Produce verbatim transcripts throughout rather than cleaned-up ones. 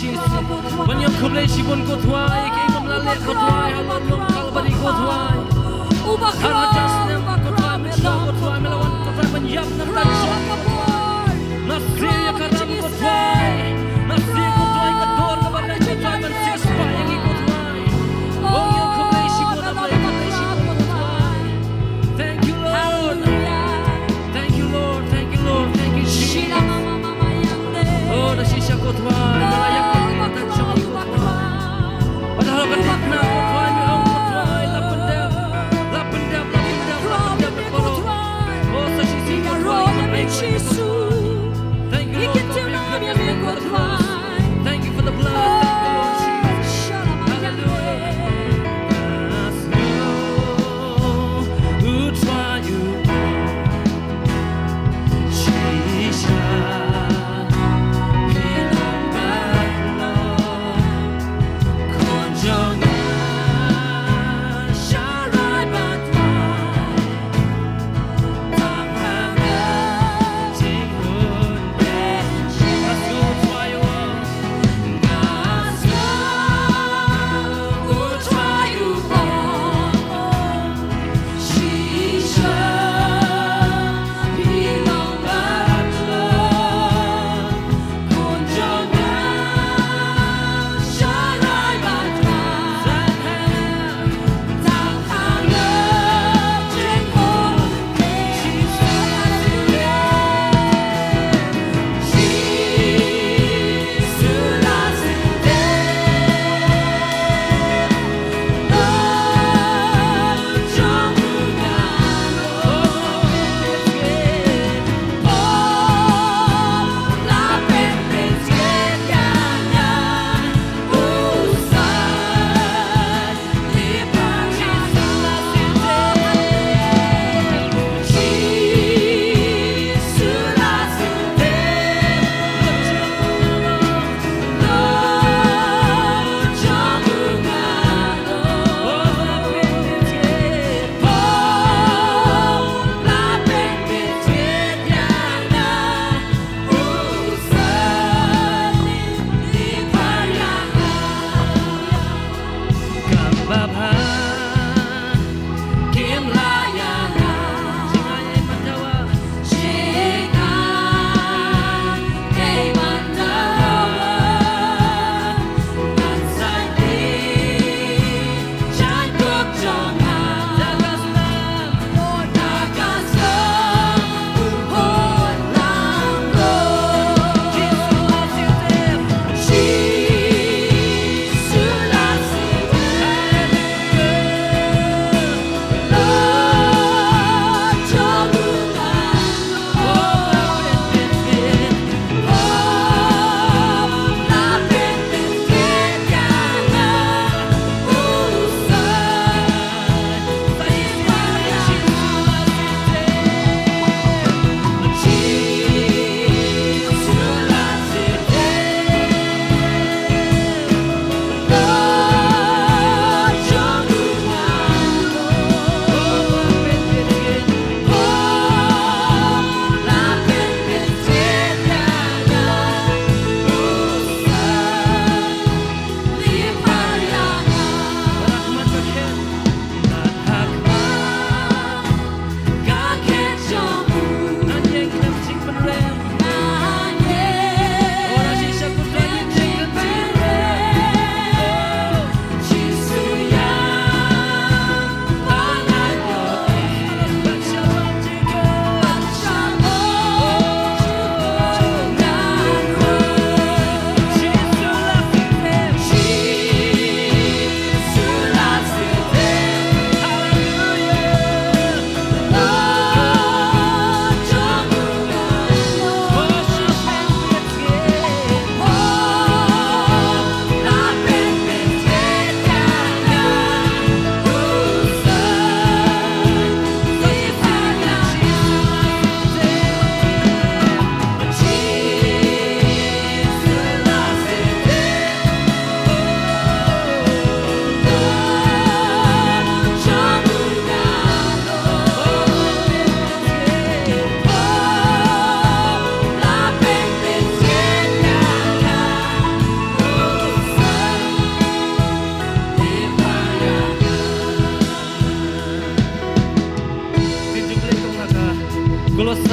Ban ïa khublei shibun ko Trai, ïa kiei bym lah leh ko Trai, ha lyndet Kalbari ko Trai. Har hajan snem ko Trai, mynshwa ko Trai, me la wan ko Trai ban ïap na ka jong ko Trai. Nga siew ïa ka ram ko Trai. Nga siew ko Trai ka dor kaba rem ko Trai ban siewspah ïa ngi ko Trai. Ong ïa khublei shibun, khublei shibun ko Trai. Thank you Lord. Thank you Lord. Thank you Lord. Thank you Jesus. Oh, da shisha ko Trai, me la ïap ïa ngi na ka jong ngi ko Trai. Bad ha ka dei na ko Trai, me ong ko Trai, la pyndep, la pyndep, la pyndep, la pyndep ko Trai. Oh, sa shisha ko Trai, me la ïap ïa ngi ko Trai. Thank you Lord.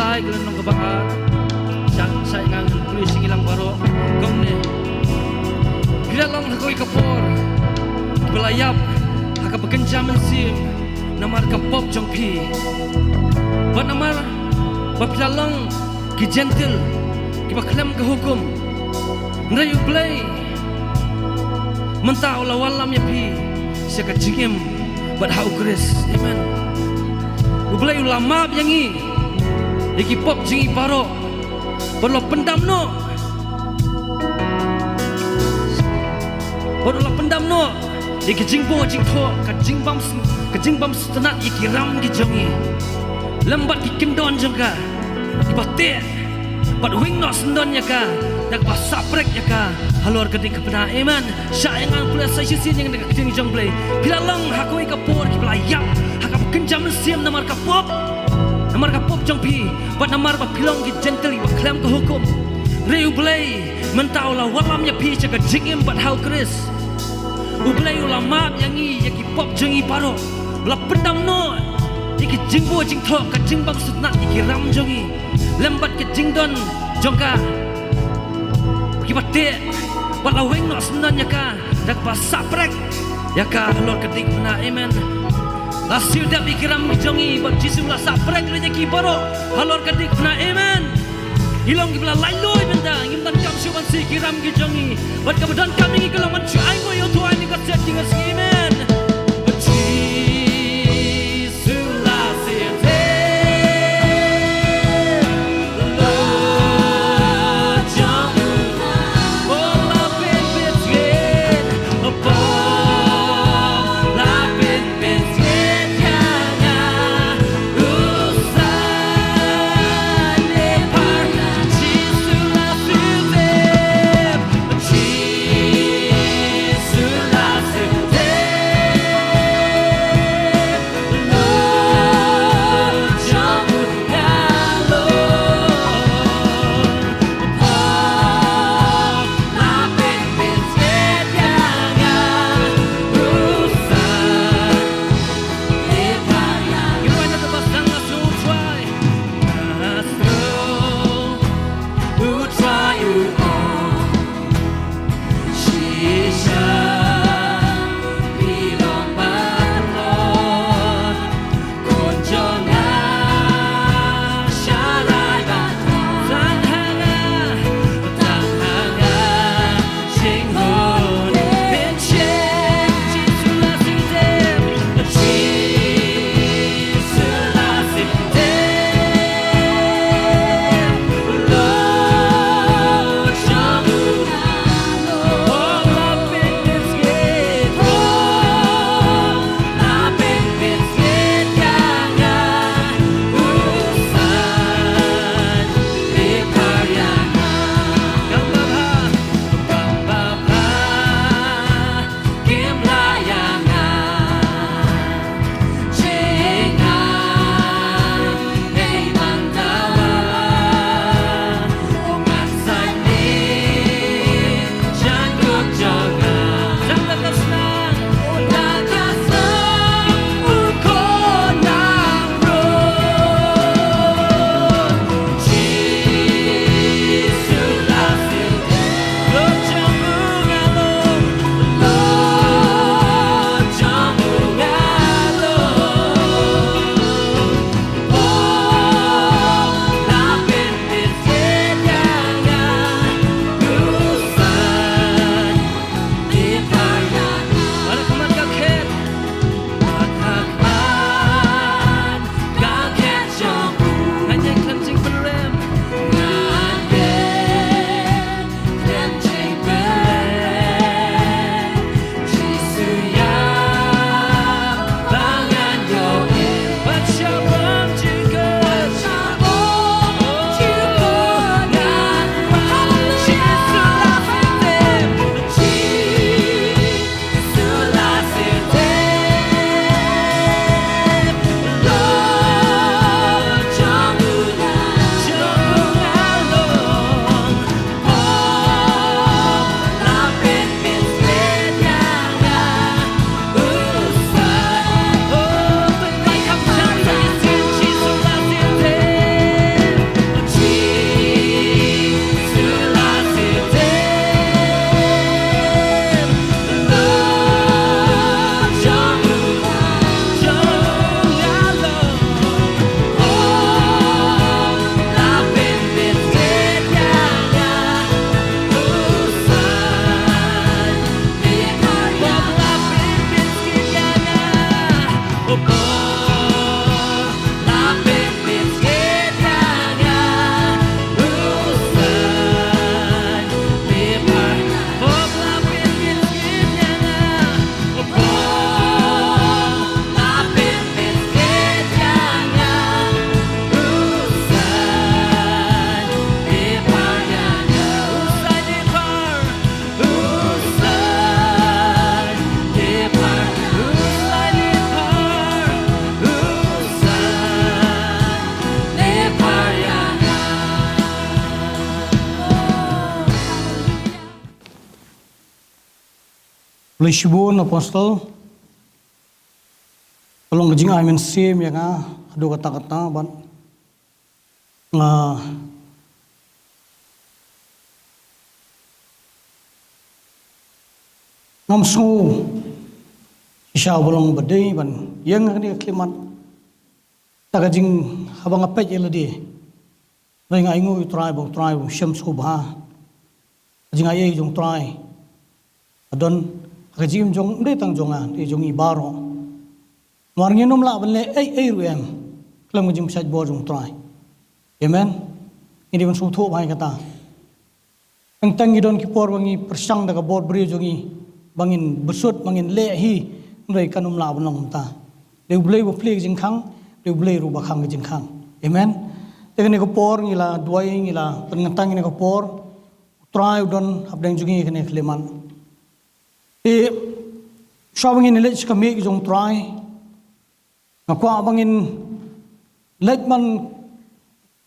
Ai ka lynnong kaba ar. Sha, sha ïa nga ngan pule sha ngi lang baroh. Kumne. Phi la long ha kawei ka por kiba la ïap ha kaba kynja mynsiem namar ka pop jong phi. Bad namar ba phi la long ki jentil kiba khlem ka hukum. Hynrei U Blei mynta u la wallam ïa phi sha ka jingim bad ha U Khrist. Amen. U Blei u la map ïa ngi ïa ki pop jong ngi baroh. Bad u la pyndam noh. Bad u la pyndam noh ïa ki jingbor jingthoh, ka jingbym s-, ka jingbym sngewtynnat ïa ki ram ki jong ngi. Lem bad ki kyndon jong ka kiba teh. Bad weng noh syndon ïa ka da kaba sah prek ïa ka halor ka ding ka bnai. Amen. Sha ïa ngan pule sa shisien ïa ka ktien jong U Blei. Phi la long ha kawei ka por kiba la ïap ha kaba kynja mynsiem namar ka pop. Namar ka pop jong phi. Bad namar ba phi long ki jentil kiba khlem ka hukum. Hynrei U Blei mynta u la wallam ïa phi sha ka jingim bad ha U Khrist. U Blei u la map ïa ngi ïa ki pop jong ngi baroh. U la pyndam noh ïa ki jingbor jingthoh, ka jingbym sngewtynnat ïa ki ram jong ngi. Lem bad ka jingdon jong ka kiba teh. Bad la weng noh syndon ïa ka da kaba sah prek ïa ka halor ka ding ka bnai. Amen. La siew dep ïa ki ram ki jong ngi bad Jisu la sah prek lut ïa ki baroh halor ka ding ka bnai. Amen. Ngi long kiba la laitluid mynta, ngim donkam shuh ban siew ïa ki ram ki jong ngi. Bad kaba donkam ïa ngi ka long ban shu ainguh ïa U Trai ha kane ka sngi. Amen. Jisu la siew dep. Khublei shibun Apostle. Ka long ka jingai mynsiem ïa nga haduh katta katta bad nga, ngam sngew shisha ba long ba dei ban ïeng ha kane ka khyllipmat. Te ka jing haba nga peit ïa lade, hynrei nga ainguh ïa U Trai ba U Trai um shym sngewbha. Ka jingai ei jong U Trai ka don ha ka jingim jong, ym dei tang jong nga, dei jong ngi baroh. Namar ngin ym lah ban leh ei ei ruh em khlem ka jingpynshlur jong U Trai. Amen. Ngi dei ban sngewthuh bha ïa kata. Teng teng ngi don ki por ba ngi pyrshang da ka bor briew jong ngi ba ngin bsut, ba ngin leh hi, hynrei kan ym lah ban long kumta. Dei U Blei uba plie ka jingkhang, dei U Blei ruh uba khang ka jingkhang. Amen. Te kane ka por ngi la duwai, ngi la pynkyntang ïa kane ka por. U Trai u don hapdeng jong ngi kane ka khyllipmat. Te shuwa ba ngin leit sha ka miej jong U Trai, nga kwah ba ngin leit ban,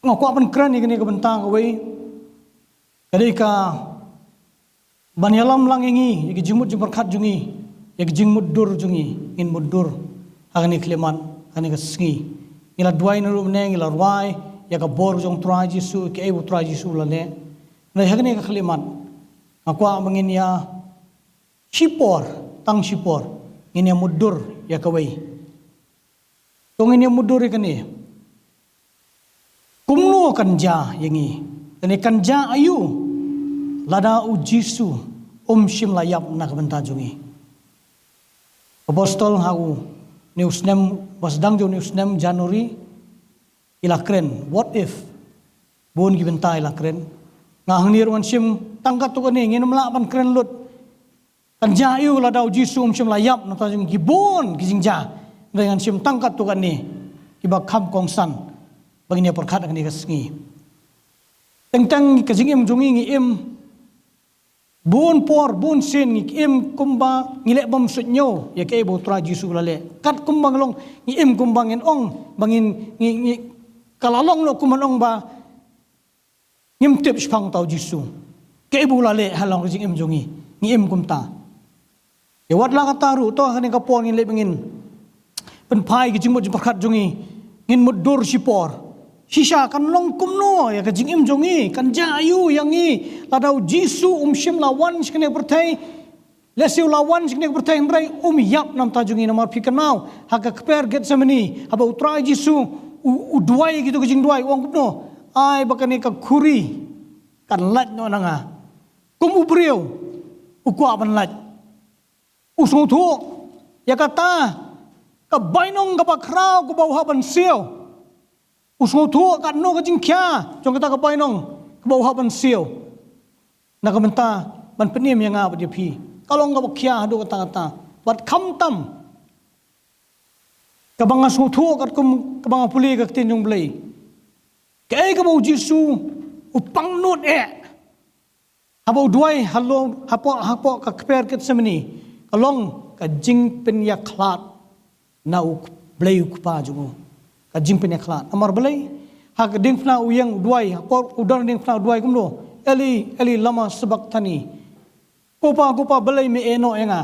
nga kwah ban kren ïa kane ka bynta kawei. Ka dei ka ban ïalam lang ïa ngi ïa ka jingmut jingpyrkhat jong ngi, ïa ka jingmutdur jong ngi. Ngin mutdur ha kane ka khyllipmat, ha kane ka sngi. Ngi la duwai na ruh mynne, ngi la rwai ïa ka bor jong U Trai Jisu, ïa kaei ba U Trai Jisu u la leh. Hynrei ha kane ka khyllipmat nga kwah ba ngin ïa shipor, tang shipor, ngin ïa mutdur ïa kawei. To ngin ïa mutdur ïa kane. Kumno kan jia ïa ngi? Kane kan jia aïu lada U Jisu um shym la ïap na ka bynta jong ngi? Apostle ha une u snem, ba sdang jong une u snem January, i la kren, what if? Bun ki bynta i la kren. Nga hangne ruh ngan shim tang katto katne, ngin ym lah ban kren lut. Kan jia aïu lada U Jisu um shym la ïap na ka bynta jong ngi? Ki bun ki jingjia. Hynrei ngan shim tang katto katne kiba kham kongsan ba ngin ïa pyrkhat ha kane ka sngi. Teng teng ka jingim jong ngi, ngi im bun por, bun sien ngi im kumba ngi leh bym suidñiew ïa kaei ba U Trai Jisu u la leh. Katkum ba ngi long, ngi im kumba ngin ong ba ngin, ngi, ngi, ka la long noh kumba ngi ong ba ngim tip shaphang uta U Jisu, kaei ba u la leh halor ka jingim jong ngi, ngi im kumta. Te wat la katta ruh, to ha kane ka por ngin leit ba ngin pynphai ka jingmut jingpyrkhat jong ngi, ngin mutdur shipor. Shisha kan long kumno ïa ka jingim jong ngi, kan jia aïu ïa ngi lada U Jisu um shym la wan sha kane ka pyrthei? Lehse u la wan sha kane ka pyrthei hynrei um ïap na ka bynta jong ngi. Namar phi kynmaw ha ka kper Gethsemane, haba U Trai Jisu u, u duwai kito ki jingduwai, u ong kumno? Ai ba kane ka khuri kan lait noh na nga. Kum u briew u kwah ban lait. U sngewthuh ïa kata ka bainong kaba khraw kaba u hap ban siew. U sngewthuh katno ka jingkhia jong kata ka bainong kaba u hap ban siew na ka bynta ban pynim ïa nga bad ïa phi. Ka long kaba khia haduh katta katta. Bad khamtam kaba nga sngewthuh katkum kaba nga pule ka ktien jong U Blei, kaei kaba U Jisu u pangnud eh haba u duwai halor, hapoh, hapoh ka kper Gethsemane, ka long ka jingpynïakhlad na U Blei U Kpa jong u. Ka jingpynïakhlad. Namar balei? Ha ka diengphna u ïeng u duwai, ha ka por u don diengphna u duwai kumno? Eli, Eli, lama sabakthani? Ko Pa, ko Pa, balei me ïehnoh ïa nga?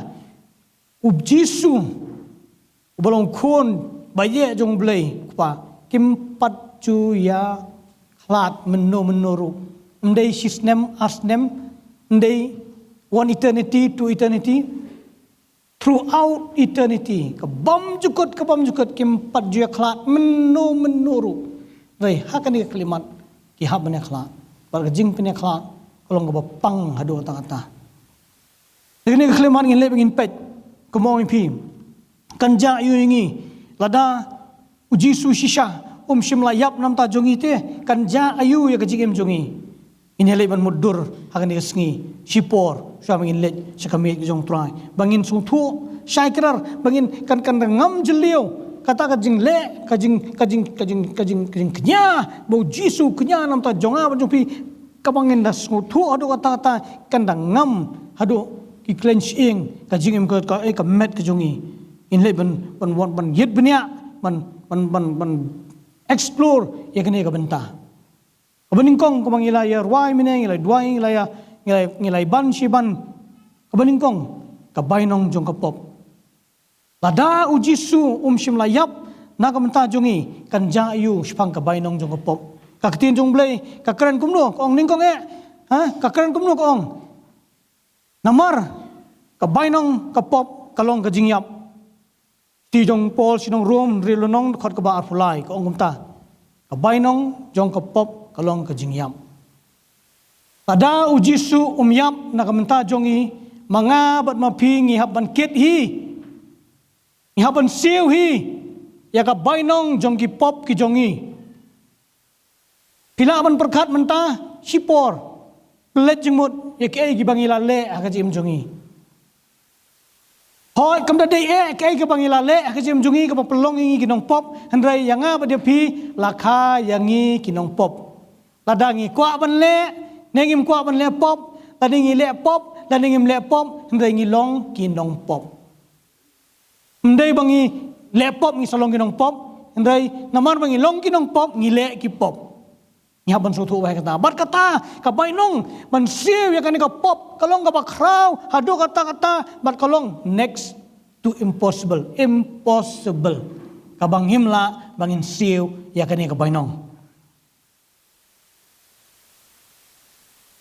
U Jisu uba long Khun ba ïeit jong U Blei U Kpa, kim pat ju ïakhlad mynno mynno ruh. Ym dei shi snem, ar snem, ym dei one eternity, two eternity. Throughout eternity, ka bymjukut, ka bymjukut, kim pat ju ïakhlad mynno mynno ruh. Hynrei ha kane ka khyllipmat ki hap ban ïakhlad. Bad ka jingpynïakhlad ka long kaba pang haduh katta katta. Te kane ka khyllipmat ngin leit ba ngin peit, kumba ong ïa phi, kan jia aïu ïa ngi lada U Jisu shisha um shym la ïap na ka bynta jong ngi te, kan jia aïu ïa ka jingim jong ngi? Ngin ïa leit ban mutdur ha kane ka sngi shipor, shuwa ba ngin leit sha ka miej ka jong U Trai, ba ngin sngewthuh shai kdar, ba ngin kan, kan da ngam jylliew kata ka jingleh, ka jing, ka jing, ka jing, ka jing, ka jingkñia ba U Jisu u kñia na ka bynta jong nga bad jong phi. Kaba ngin da sngewthuh haduh katta katta, kan da ngam haduh ki khlaiñ shyieng ka jingim, ka, ka, eh, ka met ka jong ngi. Ngin leit ban, ban, ban, ban ïit bniah, ban, ban, ban, ban explore ïa kane ka bynta. Kaba nyngkong, kaba ngi la ïa rwai mynne, ngi la duwai, ngi la ïa, ngi la, ngi la ban shi ban. Kaba nyngkong, ka bainong jong ka pop. Lada u Jisu um shym la ïap na ka bynta jong ngi, kan jia aiu shaphang ka bainong jong ka pop? Ka ktien jong U Blei ka kren kumno, ka ong nyngkong eh? Ha, ka kren kumno, ka ong: Namar ka bainong ka pop ka long ka jingïap. Shithi jong u Paul sha ki nong Rom, hynriew lynnong, dkhot kaba arphew lai, ka ong kumta: Ka bainong jong ka pop ka long ka jingïap. Lada u Jisu um ïap na ka bynta jong ngi, ma nga bad ma phi ngi hap ban kit hi, ngi hap ban siew hi ïa ka bainong jong ki pop ki jong ngi. Phi lah ban pyrkhat mynta, shipor, pynleit jingmut ïa kiei kiba ngi la leh ha ka jingim jong ngi. Hooid, kam da dei eh kiei kiba ngi la leh ha ka jingim jong ngi kaba pynlong ïa ngi ki nongpop, hynrei ïa nga bad ïa phi la kha ïa ngi ki nongpop. Lada ngi kwah ban leh ne ngim kwah ban leh pop, lada ngi leh pop, lada ngim leh pop, hynrei ngi long ki nongpop. Ym dei ba ngi leh pop ngi sa long ki nongpop, hynrei namar ba ngi long ki nongpop ngi leh ki pop. Ngi hap ban sngewthuh bha ïa kata. Bad kata, ka bainong ban siew ïa kane ka pop ka long kaba khraw haduh katta katta, bad ka long next to impossible, impossible, kaba ngim lah ba ngin siew ïa kane ka bainong.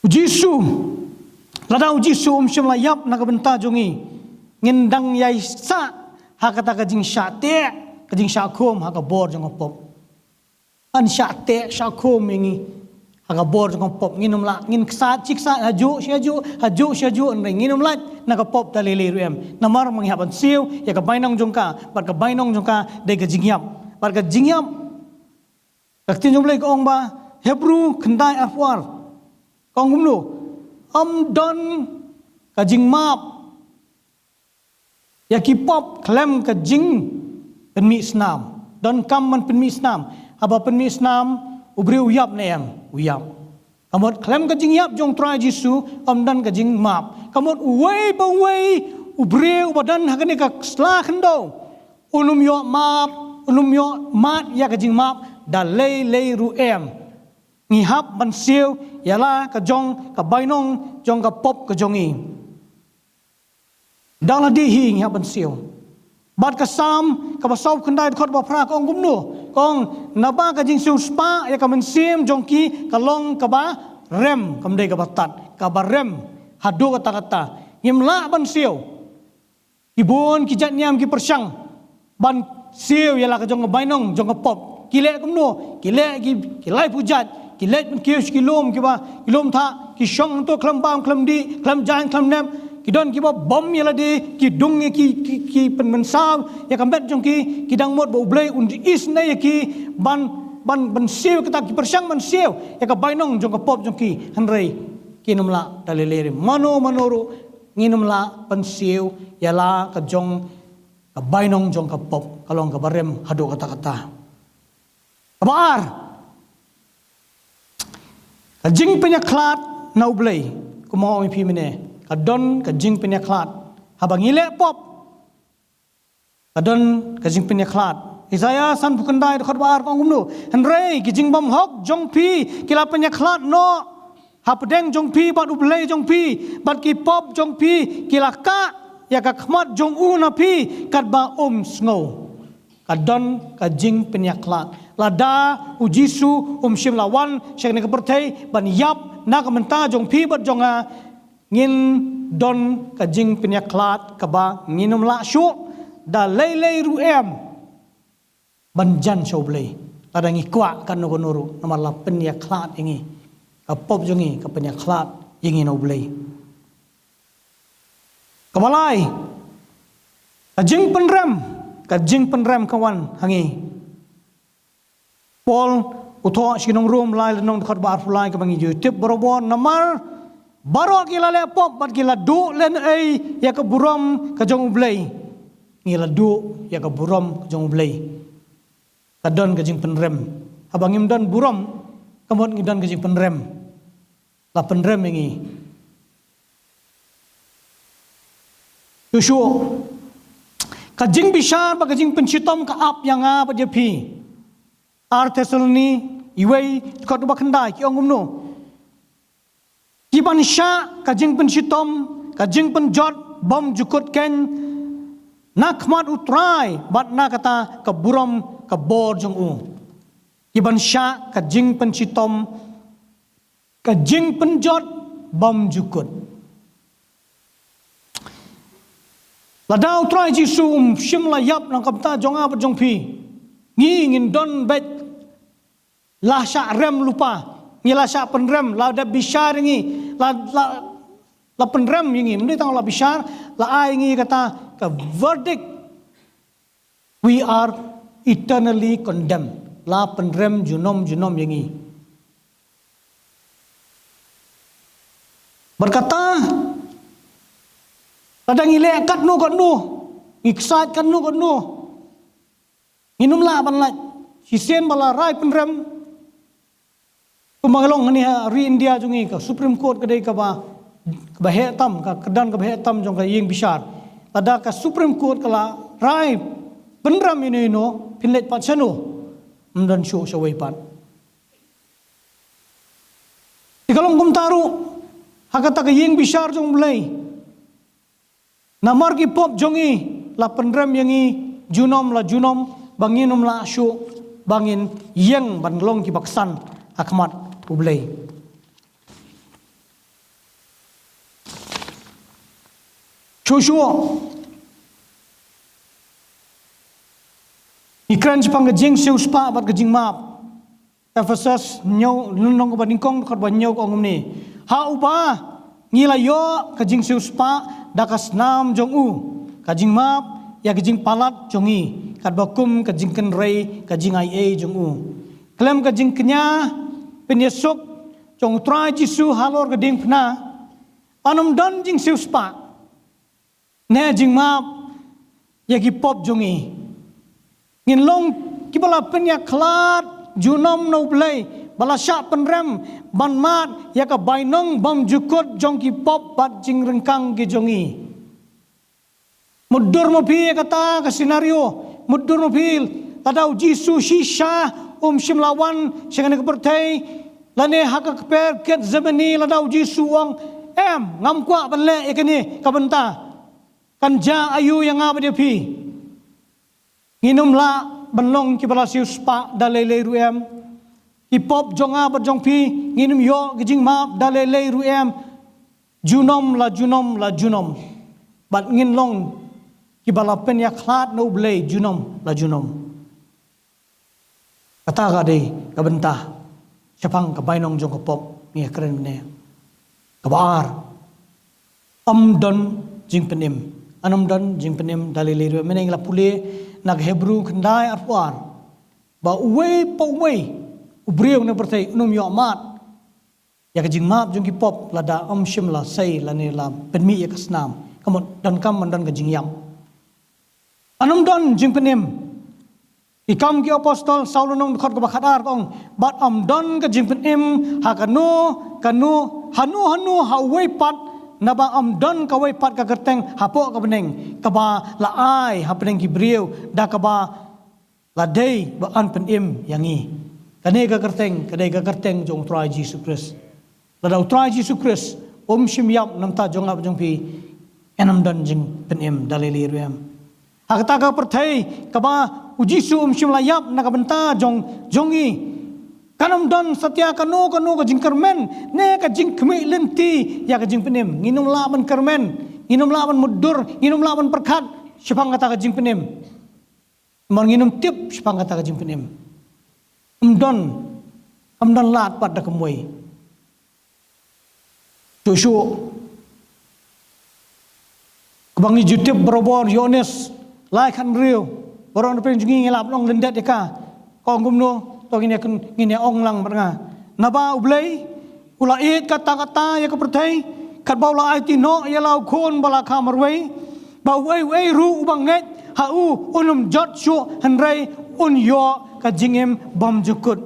U Jisu, lada u Jisu um shym la ïap na ka bynta jong ngi, ngin dang ïai sah ha kata ka jingshah teh, ka jingshah khum ha ka bor jong ka pop. Yn shah teh shah khum ïa ngi ha ka bor jong ka pop. Ngin ym lah, ngin ksat shi ksat, hajuh shi hajuh, hajuh shi hajuh, hynrei ngin ym lait na ka pop da lei lei ruh em. Namar ma ngi hap ban siew ïa ka bainong jong ka, bad ka bainong jong ka dei ka jingïap, bad ka jingïap. Ka ktien jong U Blei ka ong ba, Hebru khyndai arphew ar, ka ong kumno? Ym don ka jingmap ïa ki pop khlem ka jingpynmih snam. Donkam ban pynmih snam. Haba pynmih snam, u briew u ïap ne em? U ïap. Ka mut khlem ka jingïap jong u Trai Jisu, ym don ka jingmap. Ka mut uwei pa uwei u briew ba don ha kane ka sla khyndew, un ym ïoh map, un ym ïoh mad ïa ka jingmap da lei lei ruh em. Ngi hap ban siew ïa la ka jong ka bainong jong ka pop ka jong ngi da lade hi. Ngi hap ban siew. Bad ka Salm kaba sawphew khyndai, dkhot ba phra, ka ong kumno? Ka ong, naba ka jingsiewspah ïa ka mynsiem jong ki ka long kaba rem, kam dei kaba tad, kaba rem haduh katta katta. Ngim lah ban siew. Ki bun ki jait niam ki pyrshang ban siew ïa la ka jong ka bainong jong ka pop. Ki leh kumno? Ki leh ki, ki lai pujat, ki leh ban kiew sha ki lum kiba, ki lum thah, ki shong hangto khlem bam khlem dih, khlem jaiñ khlem nep. Ki don kiba bom ïa lade, ki dung ïa ki, ki, ki pynmynsaw ïa ka met jong ki, ki dang mut ba U Blei un isynei ïa ki ban, ban, ban siew kata, ki pyrshang ban siew ïa ka bainong jong ka pop jong ki. Hynrei kin ym lah da lei lei ruh. Mano mano ruh ngin ym lah ban siew ïa la ka jong ka bainong jong ka pop, ka long kaba rem haduh katta katta. Kaba ar, ka jingpynïakhlad na U Blei. Kumba nga ong ïa phi mynne, ka don ka jingpynïakhlad. Haba ngi leh pop, ka don ka jingpynïakhlad. Isaiah sanphew khyndai, dkhot ba ar, ka ong kumno? Hynrei ki jingbymhok jong phi ki la pynïakhlad noh hapdeng jong phi bad U Blei jong phi, bad ki pop jong phi ki la kah ïa ka khmat jong u na phi katba um sngew. Ka don ka jingpynïakhlad. Lada u Jisu um shym la wan sha kane ka pyrthei ban ïap na ka bynta jong phi bad jong nga, ngin don ka jingpynïakhlad kaba ngin ym lah shuh da lei lei ruh em ban jan sha U Blei. Lada ngi kwah kano kano ruh, namar la pynïakhlad ïa ngi, ka pop jong ngi ka pynïakhlad ïa ngi na U Blei. Kaba lai, ka jingpynrem, ka jingpynrem ka wan ha ngi. Paul u thoh sha ki nong Rom lai lynnong, dkhot ba arphew lai, kaba ngi ju tip barabor: Namar baroh ki la leh pop bad ki la duh lehnohei ïa ka burom ka jong U Blei. Ngi la duh ïa ka burom ka jong U Blei. Ka don ka jingpynrem. Haba ngim don burom, ka mut ngi don ka jingpynrem. La pynrem ïa ngi. Shuh shuh, ka jingbishar bad ka jingpynshitom ka ap ïa nga bad ïa phi. Ar Thessaloni wei, dkhot ba khyndai, ki ong kumno? Ki ban shah ka jingpynshitom, ka jingpynjot bymjukut keiñ na khmat U Trai bad na kata ka burom ka bor jong u, ki ban shah ka jingpynshitom, ka jingpynjot bymjukut. Lada U Trai Jisu um shym la ïap na ka bynta jong nga bad jong phi, ngi ngin don beit la shah rem lypa, ngi la shah pynrem, la dep bishar ïa ngi, la, la, la pynrem ïa ngi, ym dei tang la bishar, la ai ïa ngi kata ka verdict, we are eternally condemned, la pynrem junom junom ïa ngi. Bad kata, lada ngi leh katno katno, ngi ksaid katno katno, ngin ym lah ban lait. Shisien ba la rai pynrem, kumba ngi long hangne ha ri India jong ngi, ka Supreme Court ka dei kaba, kaba heh tam, ka kyrdan kaba heh tam jong ka ïing bishar. Lada ka Supreme Court ka la rai pynrem ïano ïano, phin leit pat shano? Ym don shuh shawei pat. Te ka long kumta ruh ha kata ka ïing bishar jong U Blei. Namar ki pop jong ngi la pynrem ïa ngi junom la junom, ba ngin ym lah shuh ba ngin ïeng ban long ki baksan ha khmat U Blei. Shuh shuh ngi kren shaphang ka jingsiewspah bad ka jingmap. Ephesos hynñiew, lynnong kaba nyngkong, dkhot ba hynñiew ka ong kumne: Ha uba ngi la ïoh ka jingsiewspah da ka snam jong u, ka jingmap ïa ka jingpalat jong ngi, katba kum ka jingkynrei ka jingaiei jong u, khlem ka jingkñia pynïasuk jong U Trai Jisu halor ka diengphna. Yn ym don jingsiewspah ne jingmap ïa ki pop jong ngi. Ngin long kiba la pynïakhlad junom na U Blei, ba la shah pynrem ban mad ïa ka bainong bymjukut jong ki pop bad jingryngkang ki jong ngi. Mutdur ma phi ïa kata ka scenario, mutdur ma phi, lada U Jisu shisha um shym la wan sha kane ka pyrthei, lane ha ka kper Gethsemane lada U Jisu u ong, em, ngam kwah ban leh ïa kane ka bynta, kan jia aïu ïa nga bad ïa phi? Ngin ym lah ban long kiba la siewspah da lei lei ruh em. Ki pop jong nga bad jong phi ngin ym ïoh ka jingmap da lei lei ruh em, junom la junom la junom. Bad ngin long kiba la pynïakhlad na U Blei junom la junom. Kata ka dei ka bynta shaphang ka bainong jong ka pop, ngi ïa kren mynne. Kaba ar, ym don jingpynim. Yn ym don jingpynim da lei lei ruh em. Mynne ngi la pule na ka Hebru khyndai arphew ar, ba uwei pa uwei u briew na pyrthei un ym ïoh mad ïa ka jingmap jong ki pop lada ym shym la sei lane la pynmih ïa ka snam. Ka mut donkam ban don ka jingïap. Yn ym don jingpynim. Ki Kam ki Apostol saw lynnong, dkhot kaba khatar ka ong, bad ym don ka jingpynim ha kano kano, hano hano ha uwei pat, naba ym don kawei pat ka kyrteng hapoh ka bneng kaba la ai hapdeng ki briew da kaba la dei ba yn pynim ïa ngi. Kane ka kyrteng ka dei ka kyrteng jong U Trai Jisu Khrist. Lada U Trai Jisu Khrist um shym ïap na bynta jong nga bad jong phi, yn ym don jingpynim da lei lei ruh em. Ha kata ka pyrthei kaba U Jisu um shym la ïap na ka bynta jong jong ngi, kan ym don satia kano kano ka jingkyrmen ne ka jingkhmih lynti ïa ka jingpynim. Ngin ym lah ban kyrmen, ngin ym lah ban mutdur, ngin ym lah ban pyrkhat shaphang kata ka jingpynim. Namar ngin ym tip shaphang kata ka jingpynim. Ym don, ym don lad pat da kumwei. Shuh shuh, kaba ngi ju tip barabor, Ïoannis lai khathynriew, baroh na pdeng jong ngi ngi la pynlong lyndet ïa ka. Ka ong kumno? To ngin ïa kyn-, ngin ïa ong lang bad nga. Naba U Blei u la ïeit katta katta ïa ka pyrthei, katba u la aiti noh ïa la u Khun ba la kha marwei, ba uei uei ruh uba ngeit ha u un ym jot shuh, hynrei un ïoh ka jingim bymjukut.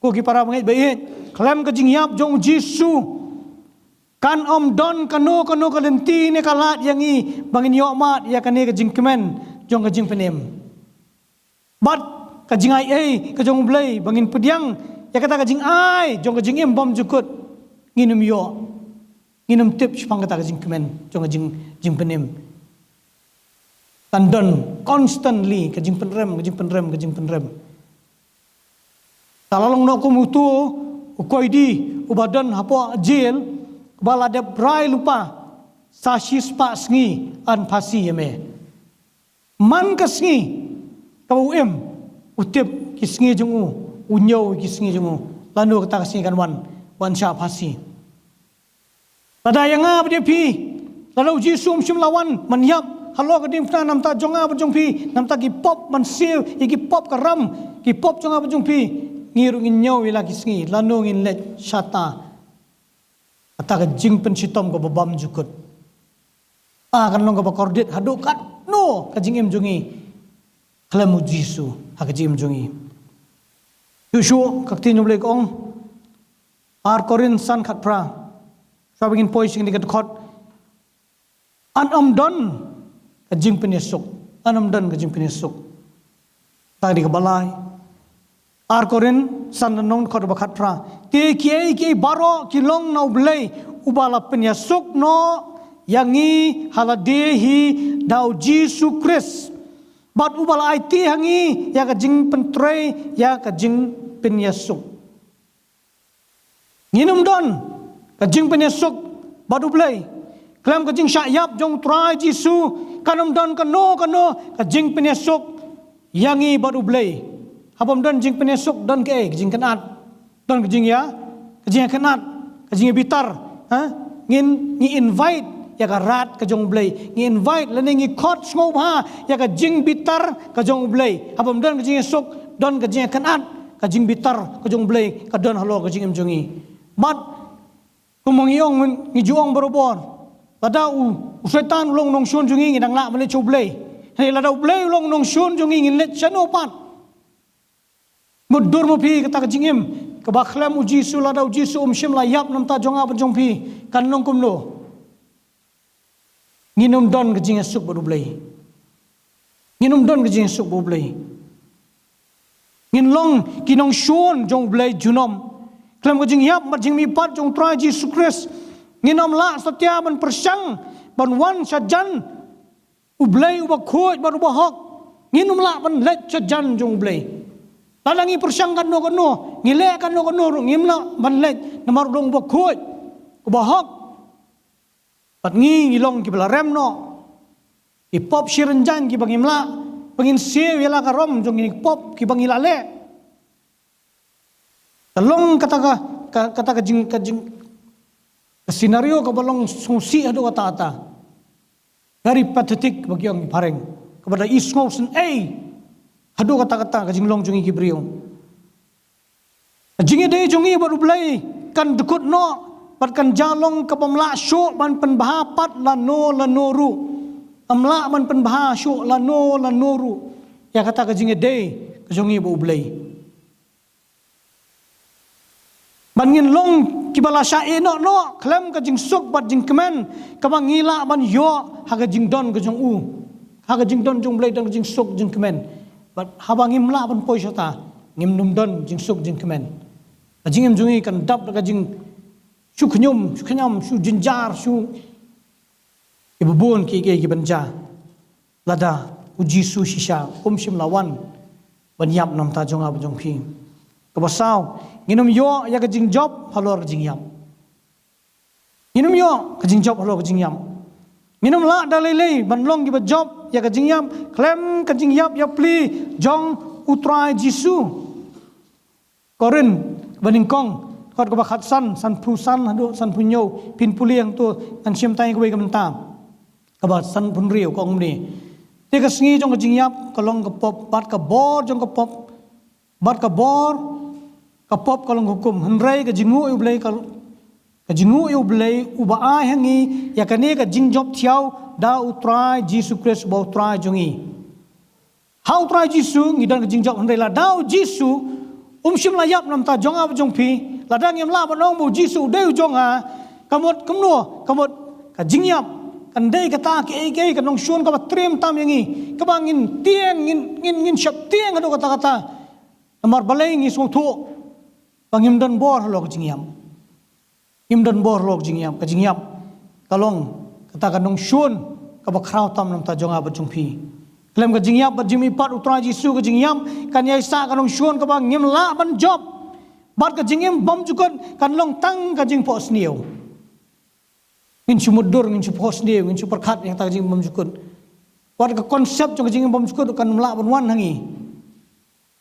Ko ki para bangeit ba ïeit, khlem ka jingïap jong U Jisu, kan ym don kano kano ka lynti ne ka lad ïa ngi ba ngin ïoh mad ïa kane ka jingkmen jong ka jingpynim. Bad ka jingai ei ka jong U Blei ba ngin pdiang ïa kata ka jingai jong ka jingim bymjukut, ngin ym ïoh. Ngin ym tip shaphang kata ka jingkmen jong ka jing, jingpynim. Kan don constantly ka jingpynrem, ka jingpynrem, ka jingpynrem. Te la long noh kum uto u koidi uba don hapoh jel, uba la dep rai lypa sa shispah sngi yn phasi ïa me. Man ka sngi kaba u im, u tip ki sngi jong u, u ñiew ki sngi jong u, lano kata ka sngi kan wan, wan shah phasi. Lada ïa nga bad ïa phi, lada u Jisu um shym la wan ban ïap halor ka diengphna namar jong nga bad jong phi, namar ki pop ban siew ïa ki pop ka ram, ki pop jong nga bad jong phi, ngi ruh ngin ñiew ïa la ki sngi, lano ngin leit shata. Kata ka jingpynshitom kaba bymjukut. Ah, kan long kaba kordit haduh katno ka jingim jong ngi khlem u Jisu ha ka jingim jong ngi. Shuh shuh ka ktien jong u Blei ka ong, Ar Korinth san khatphra. Shuwa ba ngin poi sha kane ka dkhot, yn ym don ka jingpynïasuk. Yn ym don ka jingpynïasuk. Tang dei kaba lai. Ar Korinth san lynnong, dkhot ba khatphra. Te kiei kiei baroh ki long na u Blei, uba la pynïasuk noh ïa ngi ha lade hi da u Jisu Khrist. Bad uba la aiti ha ngi ïa ka jingpyntrei ïa ka jingpynïasuk. Ngin ym don ka jingpynïasuk bad u Blei. Khlem ka jingshah ïap jong u Trai Jisu, kan ym don kano kano ka jingpynïasuk ïa ngi bad u Blei. Haba ym don jingpynïasuk, don kaei? Ka jingkynad. Don ka jingïa, ka jingïakynad, ka jingïabitar. Ha? Ngin, ngi invite ïa ka wrath ka jong u Blei. Ngi invite lane ngi khot sngewbha ïa ka jingbitar ka jong u Blei. Haba ym don ka jingïasuk, don ka jingïakynad, ka jingbitar ka jong u Blei ka don halor ka jingim jong ngi. Bad kumba ngi ong, ngi ju ong barabor, lada u, u Soitan u long u nongshun jong ngi, ngi dang lah ban leit sha u Blei. Hynrei lada u Blei u long u nongshun jong ngi, ngin leit shano pat? Mutdur ma phi kata ka jingim kaba khlem u Jisu, lada u Jisu um shym la ïap namar jong nga bad jong phi, kan long kumno? Ngin ym don ka jingïasuk bad u Blei. Ngin ym don ka jingïasuk bad u Blei. Ngin long ki nongshun jong u Blei junom. Khlem ka jingïap bad jingmihpat jong u Trai Jisu Khrist, ngin ym lah satia ban pyrshang ban wan sha jan u Blei uba khuid bad uba hok. Ngin ym lah ban leit sha jan jong u Blei. Lada ngi pyrshang katno katno, ngi leh katno katno ruh, ngim lah ban leit namar u long uba khuid, uba hok. Bad ngi, ngi long kiba la rem noh. Ki pop shirynjan kiba ngim lah ban ngin siew ïa la ka ram jong ngi, ki pop kiba ngi la leh. Ka long kata ka, ka, kata ka jing, ka jing, ka scenario kaba long sngewsih haduh katta katta. Very pathetic ba ki ong ki phareng. Kaba da isngew sngewsih haduh katta katta ka jinglong jong ngi ki briew. Ka jingïadei jong ngi bad u Blei kan dkut noh bad kan jia long kaba ym lah shuh ban pynbha pat lano lano ruh. Ym lah ban pynbha shuh lano lano ruh ïa kata ka jingïadei ka jong ngi bad u Blei. Bad ngin long kiba la shah ïeh noh noh khlem ka jingsuk bad jingkmen kaba ngi lah ban ïoh ha ka jingdon ka jong u. Ha ka jingdon jong u Blei don ka jingsuk jingkmen. Bad haba ngim lah ban poi shata, ngim nym don jingsuk jingkmen. Ka jingim jong ngi kan dap da ka jingshu khñium, shu khñium, shu jynjar, shu, kiba bun kiei kiei kiban jia. Lada u Jisu shisha um shym la wan ban ïap namar jong nga bad jong phi. Kaba saw, ngin ym ïoh ïa ka jingjop halor ka jingïap. Ngin ym ïoh ka jingjop halor ka jingïap. Ngin ym lah da lei lei ban long kiba jop ïa ka jingïap khlem ka jingïap ïapli jong u Trai Jisu. Korinth banyngkong, dkhot kaba khatsan, sanphew san haduh sanphew hynñiew, phin pule hangto, ngan shim tang ïa kawei ka mynta. Kaba sanphew hynriew ka ong kumne. Te ka sngi jong ka jingïap ka long ka pop, bad ka bor jong ka pop, bad ka bor ka pop ka long ka hukum. Hynrei ka jingnguh ïa u Blei ka, ka jingnguh ïa u Blei uba ai ha ngi ïa kane ka jingjop thiaw da u Trai Jisu Khrist uba u Trai jong ngi. Ha u Trai Jisu ngi don ka jingjop, hynrei lada u Jisu um shym la ïap namar jong nga bad jong phi, lada ngim lah ban ong ba u Jisu u dei u jong nga, ka mut kumno, ka mut ka jingïap kan dei kata kaei kaei, ka nongshun kaba triem tam ïa ngi, kaba ngin tieng, ngin, ngin, ngin sheptieng haduh katta katta. Namar balei? Ngi sngewthuh ba ngim don bor halor ka jingïap. Ngim don bor halor ka jingïap, ka jingïap ka long kata ka nongshun kaba khraw tam na ka bynta jong nga bad jong phi. Khlem ka jingïap bad jingmihpat u Trai Jisu, ka jingïap kan ïai sah ka nongshun kaba ngim lah ban jop. Bad ka jingim bymjukut kan long tang ka jingphohsniew. Ngin shu mutdur, ngin shu phohsniew, ngin shu pyrkhat ïa kata ka jingim bymjukut. Wat ka concept jong ka jingim bymjukut kan ym lah ban wan ha ngi.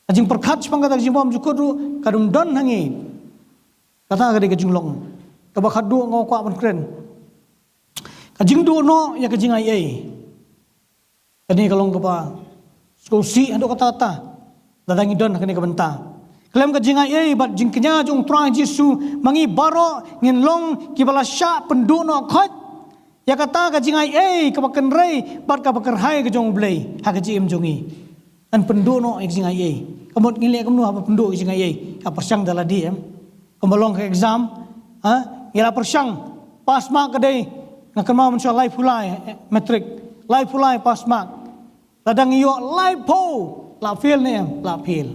Ka jingpyrkhat shaphang kata ka jingim bymjukut ruh kan ym don ha ngi. Kata ka dei ka jinglong kaba khadduh nga kwah ban kren. Ka jingduh noh ïa ka jingaiei. Kane ka long kaba sngewsih haduh katta katta lada ngi don ha kane ka bynta. Khlem ka jingaiei bad jingkñia jong u Trai Jisu, ma ngi baroh ngin long kiba la shah pynduh noh khoit ïa kata ka jingaiei kaba kynrei bad kaba kyrhai ka jong U Blei ha ka jingim jong ngi. Ngan pynduh noh ïa ka jingaiei. Ka mut ngin leh kumno haba pynduh ïa ka jingaiei? Ka pyrshang da lade, em? Kumba long ka exam, ha? Ngi la pyrshang, pass mark ka dei, nga kynmaw mynshuwa laiphew lai, eh, matric, laiphew lai pass mark. Lada ngi ïoh laiphew, la fail ne em? La fail.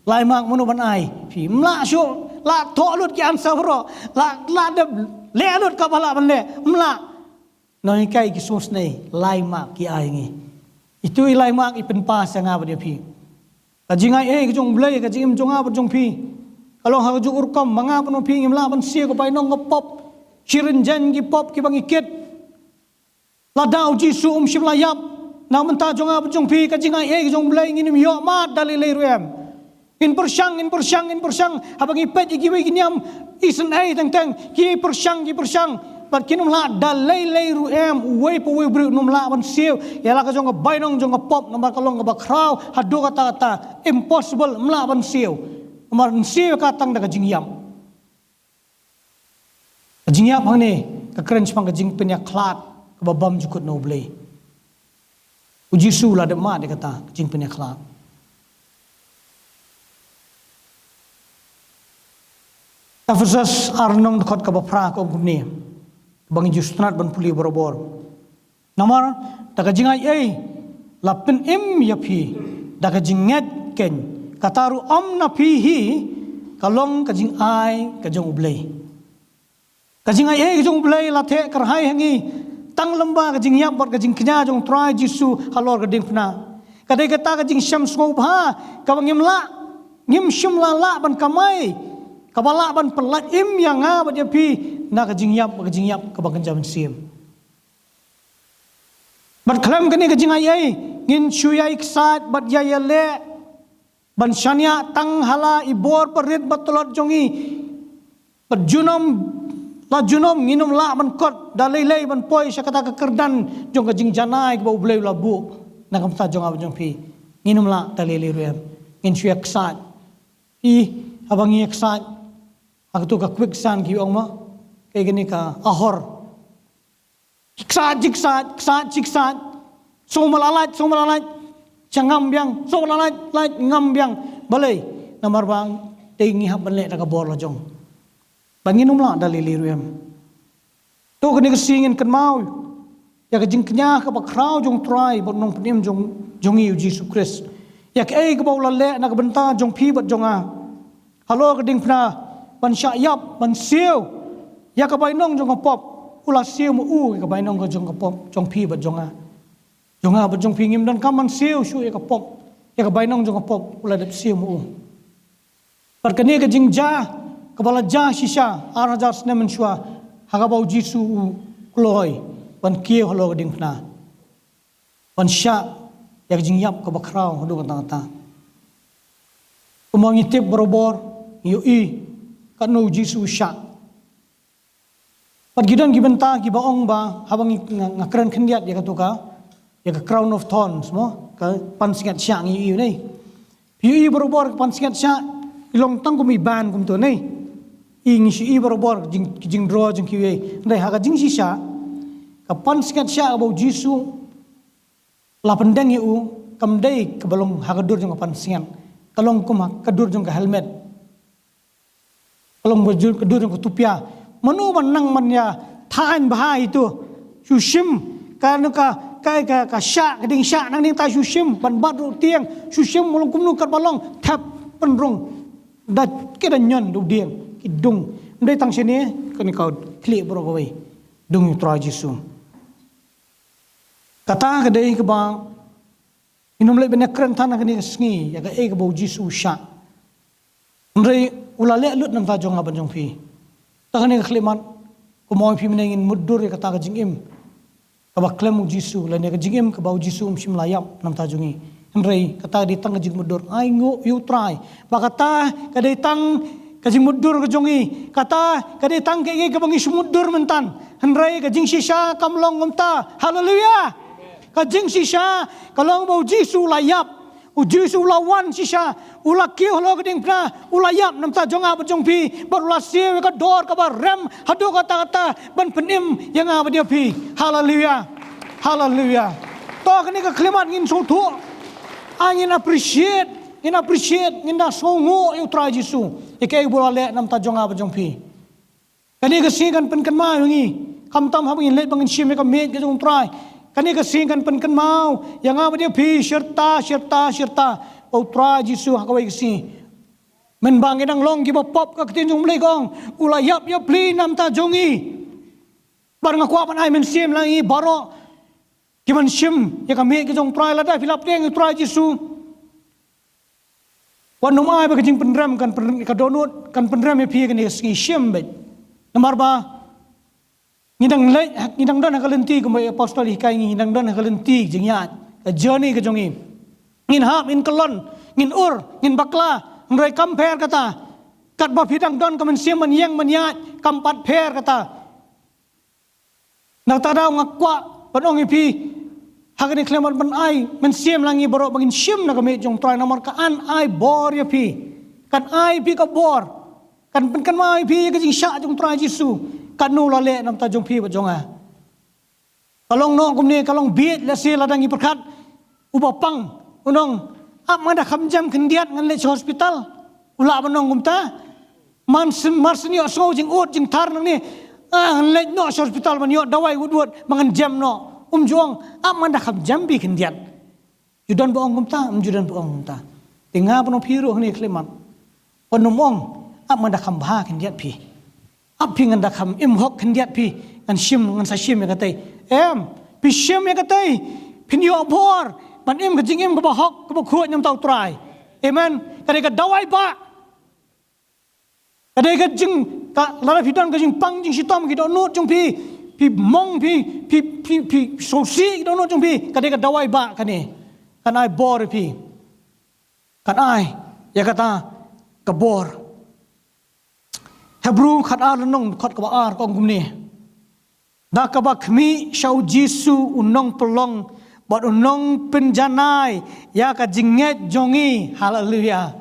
Lai mark mano ban ai? Phi ym lah shuh, la thoh lut ki answer baroh, la, la dep leh lut kaba lah ban leh, ym lah. Nonghikai ki sngewsynei, lai mark ki ai ngi. Itu i lai mark i pynpass ïa nga bad ïa phi. Ka jingaiei ka jong U Blei ka jingim jong nga bad jong phi ka long ha kajuh ka rukom, ma nga bad ma phi ngim lah ban siew ka bainong ka pop. Shi rynjang ki pop kiba ngi kit. Lada u Jisu um shym la ïap na ka bynta jong nga bad jong phi, ka jingaiei ka jong U Blei ngin ym ïoh mad da lei lei ruh em. Ngin pyrshang, ngin pyrshang, ngin pyrshang. Haba ngi peit ïa kiwei ki niam isynei teng teng, ki pyrshang, ki pyrshang. Bad kin ym lah da lei lei ruh em, uwei pa uwei u briew un ym lah ban siew ïa la ka jong ka bainong jong ka pop, namar ka long kaba khraw haduh katta katta, impossible, ym lah ban siew. Namar yn siew ka tang da ka jingïap. Ka jingïap hangne ka kren shaphang ka jingpynïakhlad kaba bymjukut na U Blei. U Jisu u la dep mad ïa kata ka jingpynïakhlad. Ephesus ar lynnong dkhot kaba phra ka ong kumne, kaba ngi ju sngewtynnat ban pule barabor. Namar da ka jingaiei la pynim ïa phi da ka jingngeit keiñ, kata ruh ym na phi hi, ka long ka jingai ka jong U Blei. Ka jingaiei ka jong U Blei la theh kyrhai ha ngi tang lyngba ka jingïap bad ka jingkñia jong u Trai Jisu halor ka diengphna. Ka dei kata ka jingshem sngewbha kaba ngim lah, ngim shym la lah ban kamai, kaba lah ban pyllait im ïa nga bad ïa phi na ka jingïap, ka jingïap kaba kynja mynsiem. Bad khlem kane ka jingaiei ngin shu ïai ksaid bad ïai ïaleh ban shaniah tang ha la i bor barit ba tlot jong ngi. Bad junom la junom ngin ym lah ban kot da lei lei ban poi sha kata ka kyrdan jong ka jingjanai kaba U Blei u la buh na ka bynta jong nga bad jong phi. Ngin ym lah da lei lei ruh em. Ngin shu ïa ksaid. Ï, haba ngi ïa ksaid ha katu ka quicksand ki ong ma, kaei kane, ka ahor. Ksaid, ksaid, ksaid, ksaid. Sngewbha la lait, sngewbha la lait. Sha ngam biang, sngewbha la lait, lait, ngam biang. Balei? Namar ba dei ngi hap ban leh da ka bor la jong. Ba ngin ym lah da lei lei ruh em. To kane ka sngi ngin kynmaw ïa ka jingkñia kaba khraw jong u Trai bad u Nongpynim jong, jong ngi u Jisu Khrist. Ïa kaei kaba u la leh na ka bynta jong phi bad jong nga. Halor ka diengphna ban shah ïap, ban siew ïa ka bainong jong ka pop. U la siew ma u ïa ka bainong ka jong ka pop jong phi bad jong nga. Jong nga bad jong phi ngim donkam ban siew shuh ïa ka pop, ïa ka bainong jong ka pop, u la dep siew ma u. Bad kane ka jingjia kaba la jia shisha ar hajar snem mynshuwa, ha kaba u Jisu u kloi ban kiew halor ka diengphna. Ban shah ïa ka jingïap kaba khraw haduh katta katta. Kumba ngi tip barabor, ngi ïohi katno u Jisu u shah. Bad ki don ki bynta kiba ong ba, haba ngi, nga, nga kren khyndiat ïa katu ka, ïa ka crown of thorns mo, ka pansngiat shah ngi ïohi ne. Phi ïohi barabor ka pansngiat shah i long tang kum i ban kumto ne. Ngi shu ïohi barabor jing, jingdro jong kiwei. Hynrei ha ka jingshisha ka pansngiat shah kaba u Jisu la pyndeng ïa u kam dei kaba long ha ka dur jong ka pansngiat. Ka long kum ha ka dur jong ka helmet. Ka long ba jur ka dur jong ka tupia. Mano ban nang ban ïa thaiñ bha ïa itu? Shu shim ka, ka, ka, ka, ka shah, ka ding shah nangne, ta shu shim ban bat ruh tieng. Shu shim, long kumno kat ba long, thep pynrung. Da ki da ñion da u dieng ki dung. Ym dei tang shane, kane ka khlieh baroh kawei. dung ïa u Trai Jisu. Kata ka dei kaba ngin ym leh ban ïakren than ha kane ka sngi ïa kaei kaba u Jisu u shah. Hynrei u la leh lut na ka bynta jong nga bad jong phi. Te ha kane ka khyllipmat, kumno phi mynne ngin mutdur ïa kata ka jingim kaba khlem u Jisu, lane ka jingim kaba u Jisu um shym la ïap na ka bynta jong ngi. Hynrei kata ka dei tang ka jingmutdur. Ai nguh ïa u Trai ba kata ka dei tang ka jingmutdur ka jong ngi. Kata ka dei tang kaei kaba ngi shu mutdur mynta. Hynrei ka jingshisha kam long kumta. Haleluia. Ka jingshisha ka long ba u Jisu u la ïap. U Jisu u la wan shisha, u la kiew halor ka diengphna, u la ïap na ka bynta jong nga bad jong phi, bad u la siew ïa ka dor kaba rem haduh katta katta ban pynim ïa nga bad ïa phi. Haleluia. Haleluia. To ha kane ka khyllipmat ngin sngewthuh. Ai ngin appreciate, ngin appreciate, ngin da sngewnguh ïa u Trai Jisu ïa kaei ba u la leh na ka bynta jong nga bad jong phi. Kane ka sngi kan pynkynmaw ïa ngi. Khamtam haba ngin leit ba ngin shim ïa ka miej ka jong u Trai, kane ka sngi kan pynkynmaw ïa nga bad ïa phi shirta, shirta, shirta, ba u Trai Jisu ha kawei ka sngi, mynba ngi dang long kiba pop, ka ktien jong u Blei ka ong, u la ïap ïapli na ka bynta jong ngi. Bad nga kwah ban ai mynsiem lang ïa ngi baroh kiban shim ïa ka miej ka jong u Trai. Lada phi la pdiang ïa u Trai Jisu, wat nym ai ba ka jingpynrem kan pyn-, ka dohnud kan pynrem ïa phi ha kane ka sngi, shim beit. Namar ba ngi dang leit, ngi dang don ha ka lynti, kumba i apostol i hikai ngi, ngi dang don ha ka lynti jingïaid, ka journey ka jong ngi. Ngin hap, ngin kyllon, ngin ur, ngin bakla, hynrei kam pher kata. Katba phi dang don ka mynsiem ban ïeng ban ïaid, kam pat pher kata. Na kata ka daw nga kwah ban ong ïa phi ha kane ka khyllipmat ban ai mynsiem lang ïa ngi baroh ba ngin shim na ka miej jong u Trai, namar kan ai bor ïa phi. Kan ai ïa phi ka bor. Kan pynkynmaw ïa phi ïa ka jingshah jong u Trai Jisu, katno u la leh na ka bynta jong phi bad jong nga. Ka long noh kumne, ka long bieit lehse lada ngi pyrkhat, uba pang un ong, ap, nga da kham jem khyndiat ngan leit sha hospital. U lah ban ong kumta. Mar syn, mar syn ïohsngew jingud jingthar nangne, ah, ngan leit noh sha hospital ban ïoh dawai wut wut ba ngan jem noh. Um ju ong, ap, nga da kham jem bha khyndiat. Ju don ba ong kumta, um ju don ba ong kumta. Te nga ban ong ïa phi ruh ha kane ka khyllipmat, wat nym ong, ap, nga da kham bha khyndiat phi. Ap, phi, ngan da kham im hok khyndiat phi, ngan shim, ngan sa shim ïa katei. Em, phi shim ïa katei, phin ïoh bor ban im ka jingim kaba hok kaba khuid na ka bynta u Trai. Amen. Ka dei ka dawai bah. Ka dei ka jing, ka, lada phi don ka jingpang jingshitom ki dohnud jong phi, phi mong, phi, phi, phi, phi sngewsih ki dohnud jong phi, ka dei ka dawai bah kane. Kan ai bor ïa phi. Kan ai ïa kata ka bor. Hebru khatar lynnong dkhot kaba ar ka ong kumne: Da kaba khmih sha u Jisu u nongpynlong bad u nongpynjanai ïa ka jingngeit jong ngi. Haleluia.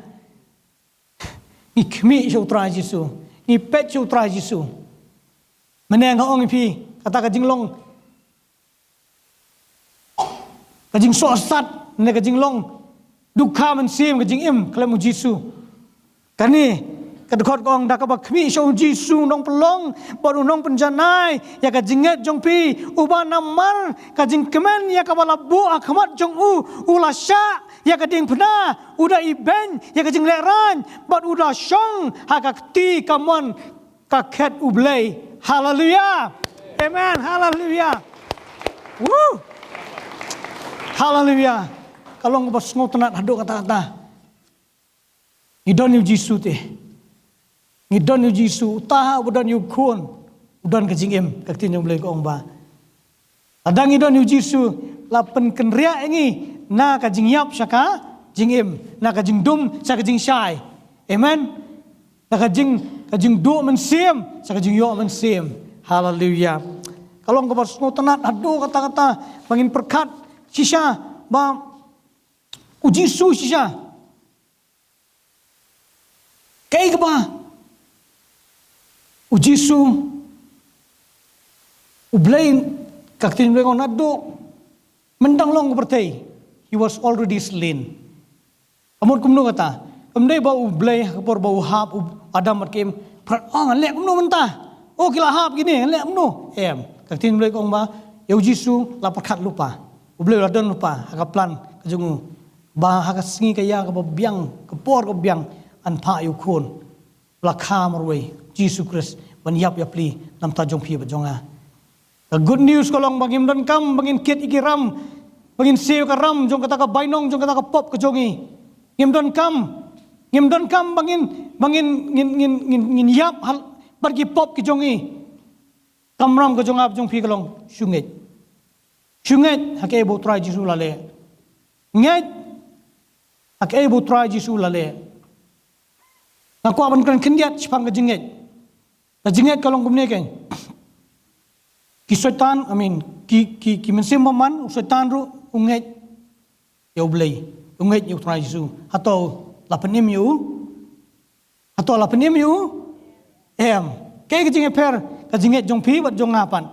Ngi khmih sha u Trai Jisu. Ngi peit sha u Trai Jisu. Mynne nga ong ïa phi, kata ka jinglong, ka jingsohsat, ne ka jinglong dukha mynsiem, ka jingim khlem u Jisu. Kane ka dkhot ka ong: Da kaba khmih sha u Jisu u nongpynlong bad u nongpynjanai ïa ka jingngeit jong phi, uba namar ka jingkmen ïa kaba la buh ha khmat jong u, u la shah ïa ka diengphna, u da ibeiñ ïa ka jinglehrain, bad u da shong ha ka kti kamon ka khet U Blei. Haleluia. Amen. Haleluia. Woo. Haleluia. Ka long kaba sngewtynnat haduh katta katta. Ngi don ïa u Jisu te. Ngi don ïa u Jisu, uta uba don ïa u Khun u don ka jingim, ka ktien jong U Blei ka ong ba lada ngi don ïa u Jisu, la pynkynriah ïa ngi na ka jingïap sha ka jingim, na ka jingdum sha ka jingshai. Amen. Na ka jing, ka jingduh mynsiem sha ka jingïoh mynsiem. Haleluia. Ka long kaba sngewtynnat haduh katta katta ba ngin pyrkhat shisha ba u Jisu shisha, kaei kaba u Jisu U Blei, ka ktien U Blei ka ong naduh myndang long ka pyrthei, he was already slain. Ka mut kumno kata? Kam dei ba U Blei ha ka por ba u hap u Adam bad ka Im, pyrkhat, oh, ngan leh kumno mynta? Oh, ki la hap kine, ngan leh kumno? Em, ka ktien U Blei ka ong ba ïa u Jisu la pyrkhat lypa. U Blei u la don lypa ha ka plan ka jong u, ba ha ka sngi ka ïa kaba biang, ka por kaba biang, yn phah ïa u Khun ba la kha marwei, Jisu Khrist, ban ïap ïapli na ka bynta jong phi bad jong nga. The good news ka long ba ngim donkam ba ngin kit ïa ki ram, ba ngin siew ka ram jong kata ka bainong, jong kata ka pop ka jong ngi. Ngim donkam, ngim donkam ba ngin, ba ngin, ngin, ngin, ngin, ngin ïap hal bad ki pop ki jong ngi. Kamram ka jong nga bad jong phi ka long, shu ngeit. Shu ngeit ha kaei ba U Trai Jisu u la leh. Ngeit ha kaei ba U Trai Jisu u la leh. Nga kwah ban kren khyndiat shaphang ka jingngeit. Ka jingngeit ka long kumne keiñ. Ki Soitan, I mean, ki, ki, ki mynsiem bymman, u Soitan ruh u ngeit ïa U Blei, u ngeit ïa U Trai Jisu. Hato la pynim ïa u? Hato la pynim ïa u? Em. Kaei ka jingïapher ka jingngeit jong phi bad jong nga pat?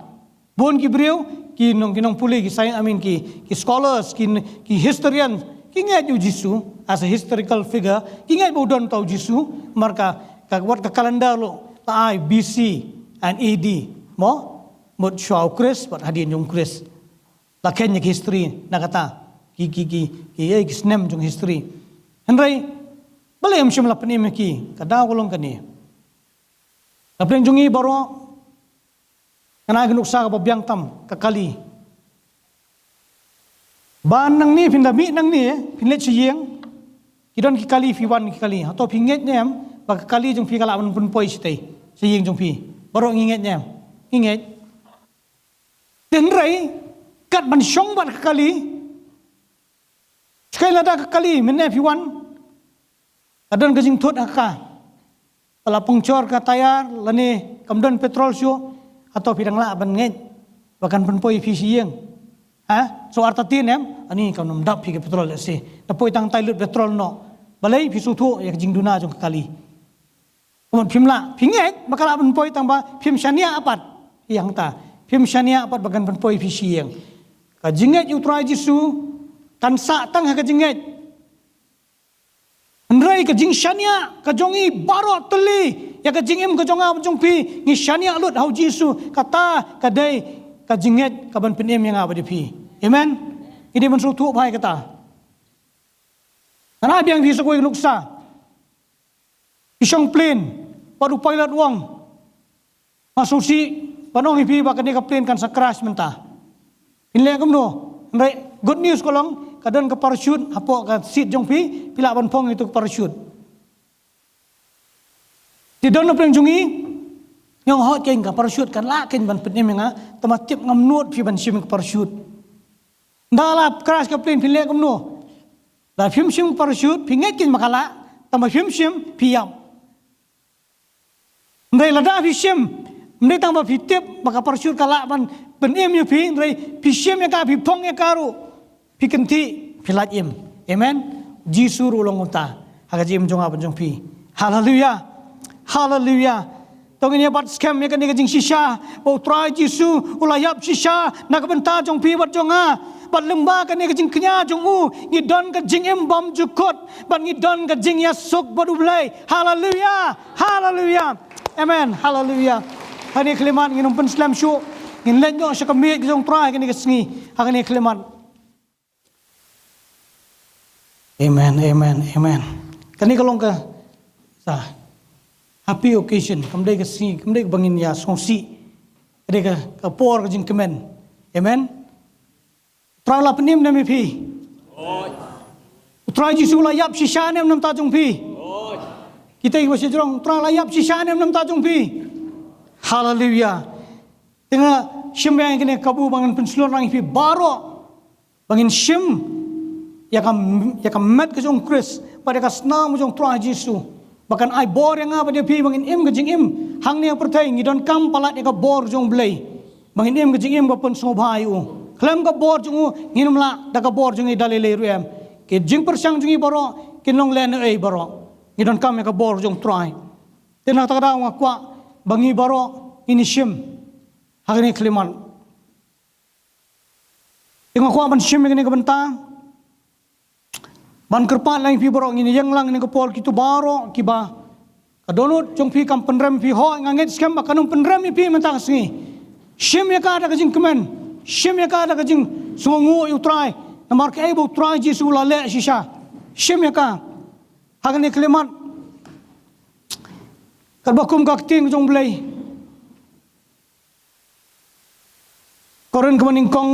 Bun ki briew, ki nong, ki nongpule, ki science, I mean, ki, ki scholars, ki, ki historian, ki ngeit ïa U Jisu as a historical figure, ki ngeit ba u don uta U Jisu. Namar ka, ka, wat ka calendar ruh la ai B C and A D, mo? Mut shuwa U Khrist bad hadien jong U Khrist. La kheiñ ïa ki history na kata, ki, ki, ki, ki, eh, ki snem jong history. Hynrei balei ym shym la pynim ïa ki? Ka daw ka long kane. Na pdeng jong ngi baroh, nga ai ka nuksa kaba biang tam, ka kali. Ba nangne, phin da mih nangne, phin leit sha ïing, ki don ki kali, phi wan ki kali. Hato phi ngeit ne em ba ka kali jong phi ka lah ban pynpoi shatei sha ïing jong phi? Baroh ngi ngeit ne em? Ngi ngeit. Hynrei kat ban shong bad ka kali, shkai lada ka kali mynne phi wan, ka don ka jingthut ha ka, ka la puncture ka tayar lane kam don petrol shuh, hato phi dang lah ban ngeit ba kan pynpoi phi sha ïing? Ha? So artatien em, ani kam nym dap phi ka petrol, let's say. Da poi tang tai lut petrol noh. Balei? Phi sngewthuh ïa ka jingduna jong ka kali. Kumno phim lah, phi ngeit ba ka lah ban poi tang ba phim shaniah pat. Ïa hangta, phim shaniah pat ba kan pynpoi phi sha ïing. Ka jingngeit ïa U Trai Jisu kan sah tang ha ka jingngeit. Hynrei ka jingshaniah ka jong ngi baroh tylli ïa ka jingim ka jong nga bad jong phi, ngi shaniah lut ha U Jisu, kata ka dei ka jingngeit ka ban pynim ïa nga bad ïa phi. Amen. Ngi dei ban sngewthuh bha ïa kata. Nga ai biang phi sa kawei ka nuksa. Phi shong plane, bad u pilot u ong, nga sngewsih ban ong ïa phi ba kane ka plane kan sa crash mynta. Phin leh kumno? Hynrei good news ka long ka don ka parachute hapoh ka seat jong phi, phi lah ban phong ïa uto ka parachute. Te don na pdeng jong ngi, ngi ong hooid keiñ, ka parachute kan lah keiñ ban pynim ïa nga, tangba tip ngam nud phi ban shim ïa ka parachute. Ynda la crash ka plane, phin leh kumno? Lada phim shim parachute, phi ngeit keiñ ba ka lah, tangba phim shim, phi ïap. Hynrei lada phi shim, ym dei tang ba phi tip ba ka parachute ka lah ban pynim ïa phi, hynrei phi shim ïa ka, phi phong ïa ka ruh, phi kynthih, phi lait im. Amen. Jisu ruh u long kumta ha ka jingim jong nga bad jong phi. Haleluya. Haleluya. To ngin ïa bat skhem ïa kane ka jingshisha ba U Trai Jisu u la ïap shisha na ka bynta jong phi bad jong nga. Bad lyngba kane ka jingkñia jong u, ngi don ka jingim bymjukut, bad ngi don ka jingïasuk bad U Blei. Haleluya. Haleluya. Amen. Haleluya. Ha kane ka khyllipmat ngin ym pynslem shuh. Ngin leit noh sha ka miej ka jong U Trai ha kane ka sngi, ha kane ka khyllipmat. Amen, amen, amen. Kane ka long ka, sa, happy occasion. Kam dei ka sngi, kam dei kaba ngin ïa sngewsih. Ka dei ka, ka por ka jingkmen. Amen. U Trai u la pynim ne em ïa phi? U Trai Jisu u la ïap shisha ne em na ka bynta jong phi? Kita kiba shajrong, U Trai u la ïap shisha ne em na ka bynta jong phi? Haleluya. Te nga shim ïa kane ka kabu ba ngan pynshlur lang ïa phi baroh, ba ngin shim ïa ka, ïa ka met ka jong U Khrist, bad ïa ka snam ka jong U Trai Jisu, ba kan ai bor ïa nga bad ïa phi ba ngin im ka jingim hangne ha pyrthei, ngi donkam palat ïa ka bor jong U Blei, ba ngin im ka jingim ka pynsngewbha ïa u. Khlem ka bor jong u ngin ym lah, da ka bor jong ngi da lei lei ruh em. Ki jingpyrshang jong ngi baroh kin long lehnohei baroh. Ngi donkam ïa ka bor jong U Trai. Te na kata ka daw nga kwah ba ngi baroh ngin ïashim ha kane ka khyllipmat. Te nga kwah ban shim ïa kane ka bynta, ban kyrpad lang ïa phi baroh, ngin ïeng lang ïa kane ka por, kito baroh kiba ka dohnud jong phi kam pynrem ïa phi, hooid nga ngeit skhem ba kan ym pynrem ïa phi mynta ka sngi. Shim ïa ka da ka jingkmen, shim ïa ka da ka jingsngewnguh ïa U Trai. Namar kaei ba U Trai Jisu u la leh shisha. Shim ïa ka ha kane ka khyllipmat. Katba kum ka ktien ka jong U Blei, Korinth kaba nyngkong,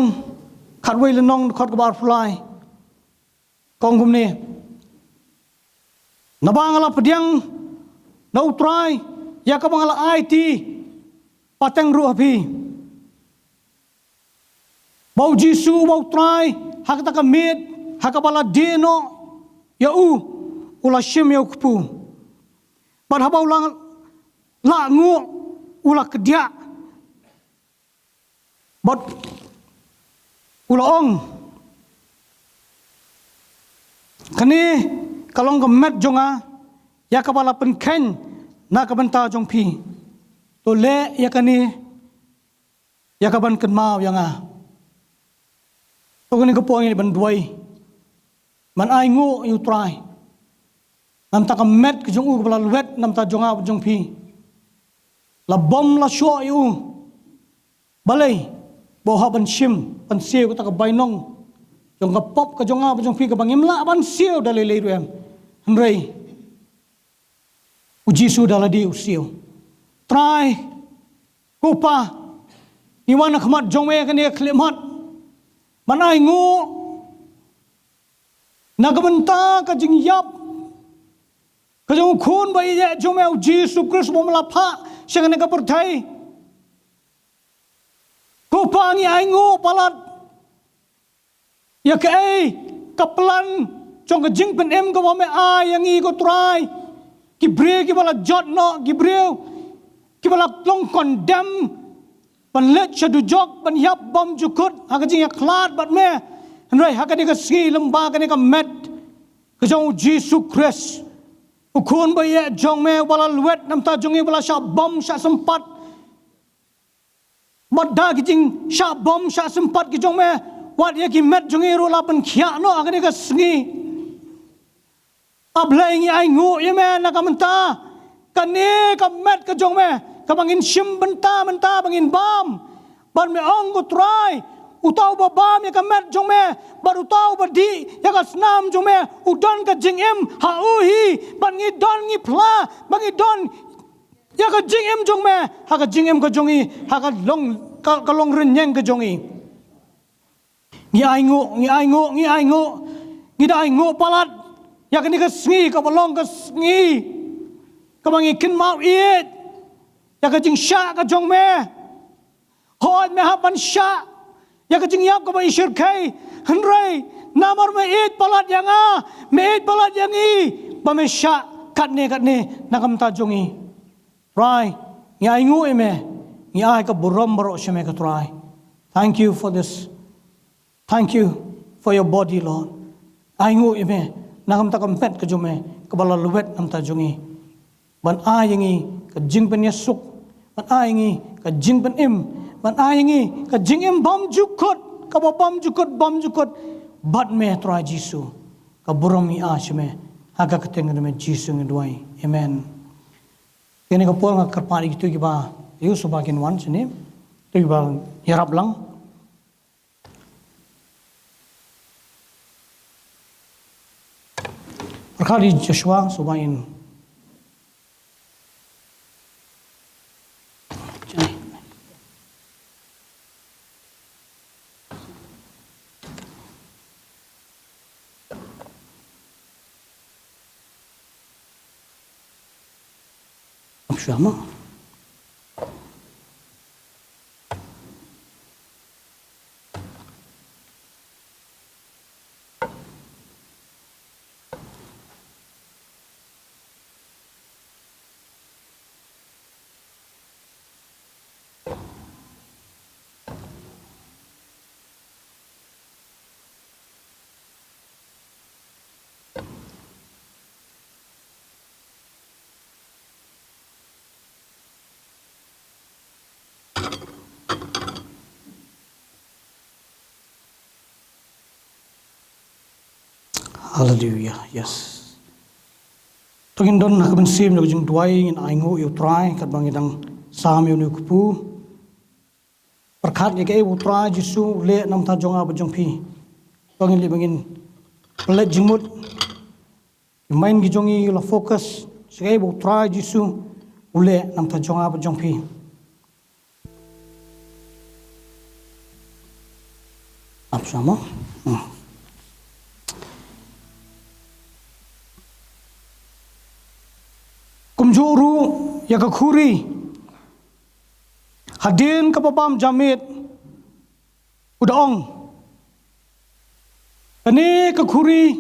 khatwei lynnong, dkhot kaba arphew lai. Ka ong kumne: Naba nga la pdiang na U Trai ïa kaba nga la aiti pateng ruh ha phi, ba U Jisu uba U Trai, ha kata ka miet ha kaba la die noh ïa u, u la shim ïa u kpu. Bad haba u la lah nguh, u la kdiah. Bad u la ong: Kane ka long ka met jong nga, ïa kaba la pynkheiñ na ka bynta jong phi. To leh ïa kane ïa kaban kynmaw ïa nga. To kane ka por ngi ban duwai. Ban ainguh ïa U Trai namar ka met ka jong u kaba la lwet namar jong nga bad jong phi. La bom la shoh ïa u. Balei? Ba u hap ban shim, ban siew kata ka bainong jong ka pop ka jong nga bad jong phi kaba ngim lah ban siew da lei lei ruh em. Hynrei U Jisu da lade u siew. Trai, ko Pa, ngi wan ha khmat jong me kane ka khyllipmat ban ainguh na ka bynta ka jingïap ka jong u Khun ba ïeit jong me, U Jisu Khrist, uba me la phah sha kane ka pyrthei. Ko Pa, ngi ainguh palat ïa kaei ka plan jong ka jingpynim kaba me ai ïa ngi, ko Trai. Ki briew kiba la jot noh, ki briew kiba la long condemn ban leit sha dujok, ban ïap bymjukut ha ka jingïakhlad bad me. Hynrei ha kane ka sngi, lyngba kane ka met ka jong U Jisu Khrist, u Khun ba ïeit jong me, uba la lwet namar jong ngi, uba la shah bom shah sympat. Bad da ki jingshah bom shah sympat ki jong me, wat ïa ki met jong ngi ruh la pynkhiah noh ha kane ka sngi. A Blei, ngi ainguh ïa me na ka bynta kane ka met ka jong me, kaba ngin shim bynta bynta ba ngin bam. Bad me ong, ko Trai, uta uba bam ïa ka met jong me bad uta uba dih ïa ka snam jong me, u don ka jingim ha u hi. Bad ngi don, ngi phla ba ngi don ïa ka jingim jong me ha ka jingim ka jong ngi, ha ka long, ka, ka long rynïeng ka jong ngi. Ngi ainguh, ngi ainguh, ngi ainguh. Ngi da ainguh palat ïa kane ka sngi kaba long ka sngi kaba ngi kynmaw ïeit ïa ka jingshah ka jong me. Hooid, me hap ban shah ïa ka jingïap kaba i shyrkhei. Hynrei namar me ïeit palat ïa nga, me ïeit palat ïa ngi, ba me shah katne katne na ka bynta jong ngi. Trai, ngi ainguh ïa me, ngi ai ka burom baroh sha me, ko Trai. Thank you for this. Thank you for your body, Lord. Ainguh ïa me na ka bynta ka met ka jong me kaba la lwet namar jong ngi. Ban ai ïa ngi ka jingpynïasuk, ban ai ïa ngi ka jingpynim, ban ai ïa ngi ka jingim bymjukut, kaba bymjukut, bymjukut bad me, Trai Jisu. Ka burom ngi ai sha me, ha ka kyrteng ka jong me Jisu ngi duwai. Amen. Kane ka por nga kyrpad ïa kito kiba ïoh shuh ba kin wan shane, kito kiba ïarap lang. Pyrkhat ïa Joshua, shuwa in. Shuwa mo. Hallelujah. Yes. To ngin don ha ka mynsiem jong ka jingduwai, ngin ainguh ïa U Trai katba ngi dang sam ïa une u kpu. Pyrkhat ïa kaei ba U Trai Jisu u leh namar jong nga bad jong phi. To ngin leit ba ngin pynleit jingmut. Ki mind ki jong ngi la focus sha kaei ba U Trai Jisu u leh namar jong nga bad jong phi. Sama. Hmm. Kumjuh ruh ïa ka khuri. Hadien kaba bam jamein u da ong, kane ka khuri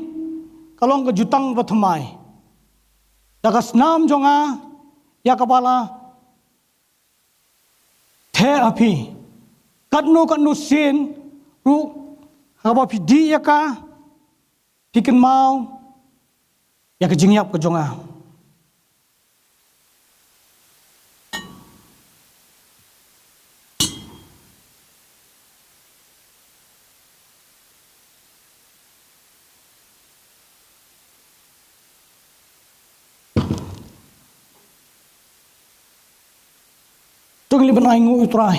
ka long ka jutang bathymmai da ka snam jong nga ïa kaba la theh ha phi. Katno katno sien ruh haba phi dih ïa ka, phi kynmaw ïa ka jingïap ka jong nga. To ngin leit ban ainguh ïa u Trai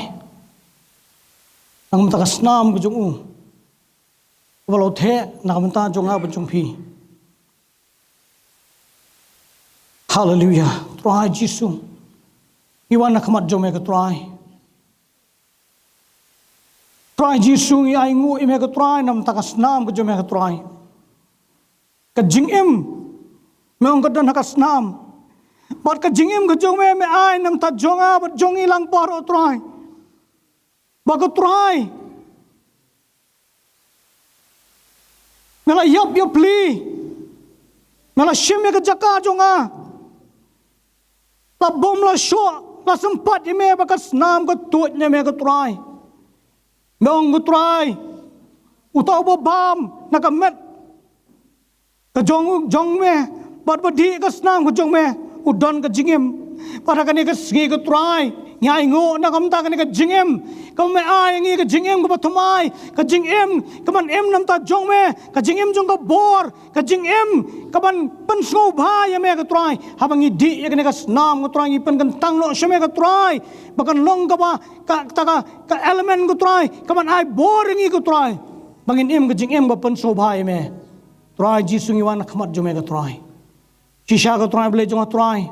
na ka bynta ka snam ka jong u, kaba la theh na ka bynta jong nga bad jong phi. Haleluia. Trai Jisu, ngi wan ha khmat jong me ko Trai. Trai Jisu, ngi ainguh ïa me ko Trai na ka bynta ka snam ka jong me ko Trai. Ka jingim, me ong ka don ha ka snam. Bad ka jingim ka jong me, me ai na ka bynta jong nga bad jong ngi lang baroh Trai. Ba ko Trai, me la ïap ïapli, me la shim ïa ka jaka jong nga. La bom la shoh, la sympat ïa me ba ka snam ka tuid na me ko Trai. Me ong ko Trai, uta uba bam na ka met ka jong, jong me, bad ba dih ka snam ka jong me, u don ka jingim. Bad ha kane ka sngi ko Trai, ngi ainguh na ka bynta kane ka jingim kaba me ai ïa ngi, ka jingim kaba thymmai, ka jingim kaban im na ka bynta jong me, ka jingim jong ka bor, ka jingim kaban pynsngewbha ïa me ko Trai. Haba ngi dih ïa kane ka snam ko Trai, ngi pynkyntang noh sha me ko Trai, ba kan long kaba, ka, kata ka, ka element ko Trai, kaban ai bor ïa ngi ko Trai, ba ngin im ka jingim ba pynsngewbha ïa me. Trai Jisu, ngi wan ha khmat jong me ko Trai. Shisha ko Trai, Blei jong nga Trai,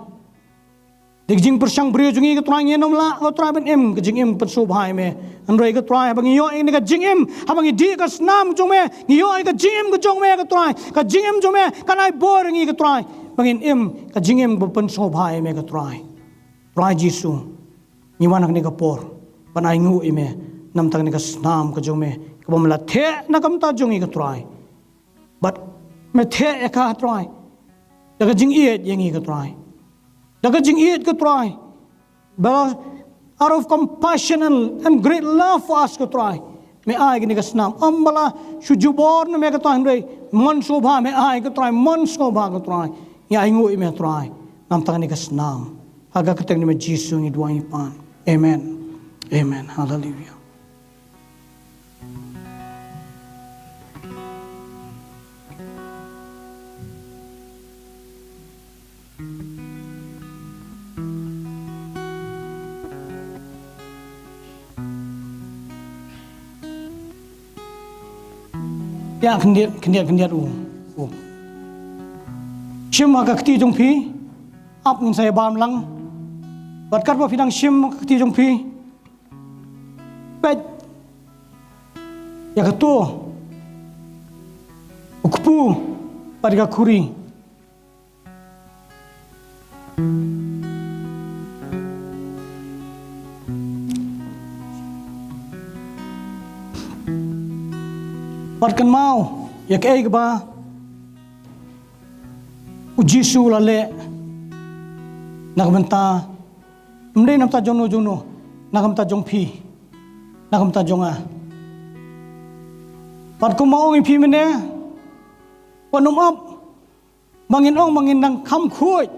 da ka jingpyrshang briew jong ngi ko Trai, ngim lah ko Trai ban im ka jingim pynsngewbha ïa me. Hynrei ko Trai, haba ngi ïoh ïa kane ka jingim, haba ngi dih ka snam jong me, ngi ïoh ïa ka jingim ka jong me ko Trai. Ka jingim jong me kan ai bor ïa ngi ko Trai, ba ngin im ka jingim ba pynsngewbha ïa me ko Trai. Trai Jisu, ngi wan ha kane ka por ban ainguh ïa me na ka bynta kane ka snam ka jong me, kaba me la theh na ka bynta jong ngi ko Trai. Bad me theh ïa ka Trai da ka jingïeit ïa ngi ko Trai. Da ka jingïeit ko Trai. Ba out of compassion and, and great love for us ko Trai, me ai kane ka snam. Ym ba la shu jubor na me ko Trai, hynrei mon sngewbha me ai ko Trai, mon sngewbha ko Trai. Ngi ainguh ïa me Trai na ka bynta kane ka snam. Ha ka kyrteng jong me Jisu ngi duwai ngi pan. Amen. Amen. Haleluia. Ïa khyndiat, khyndiat, khyndiat u, u. Shim ha ka kti jong phi, ap ngin sa ïa bam lang. Bad katba phi dang shim ha ka kti jong phi, peit ïa kato u kpu bad ka khuri. Bad kynmaw ïa kaei kaba u Jisu u la leh na ka bynta, ym dei na ka bynta jongno jongno, na ka bynta jong phi, na ka bynta jong nga. Bad kumba ong ïa phi mynne, wat nym ap ba ngin ong ba ngin dang kham khuid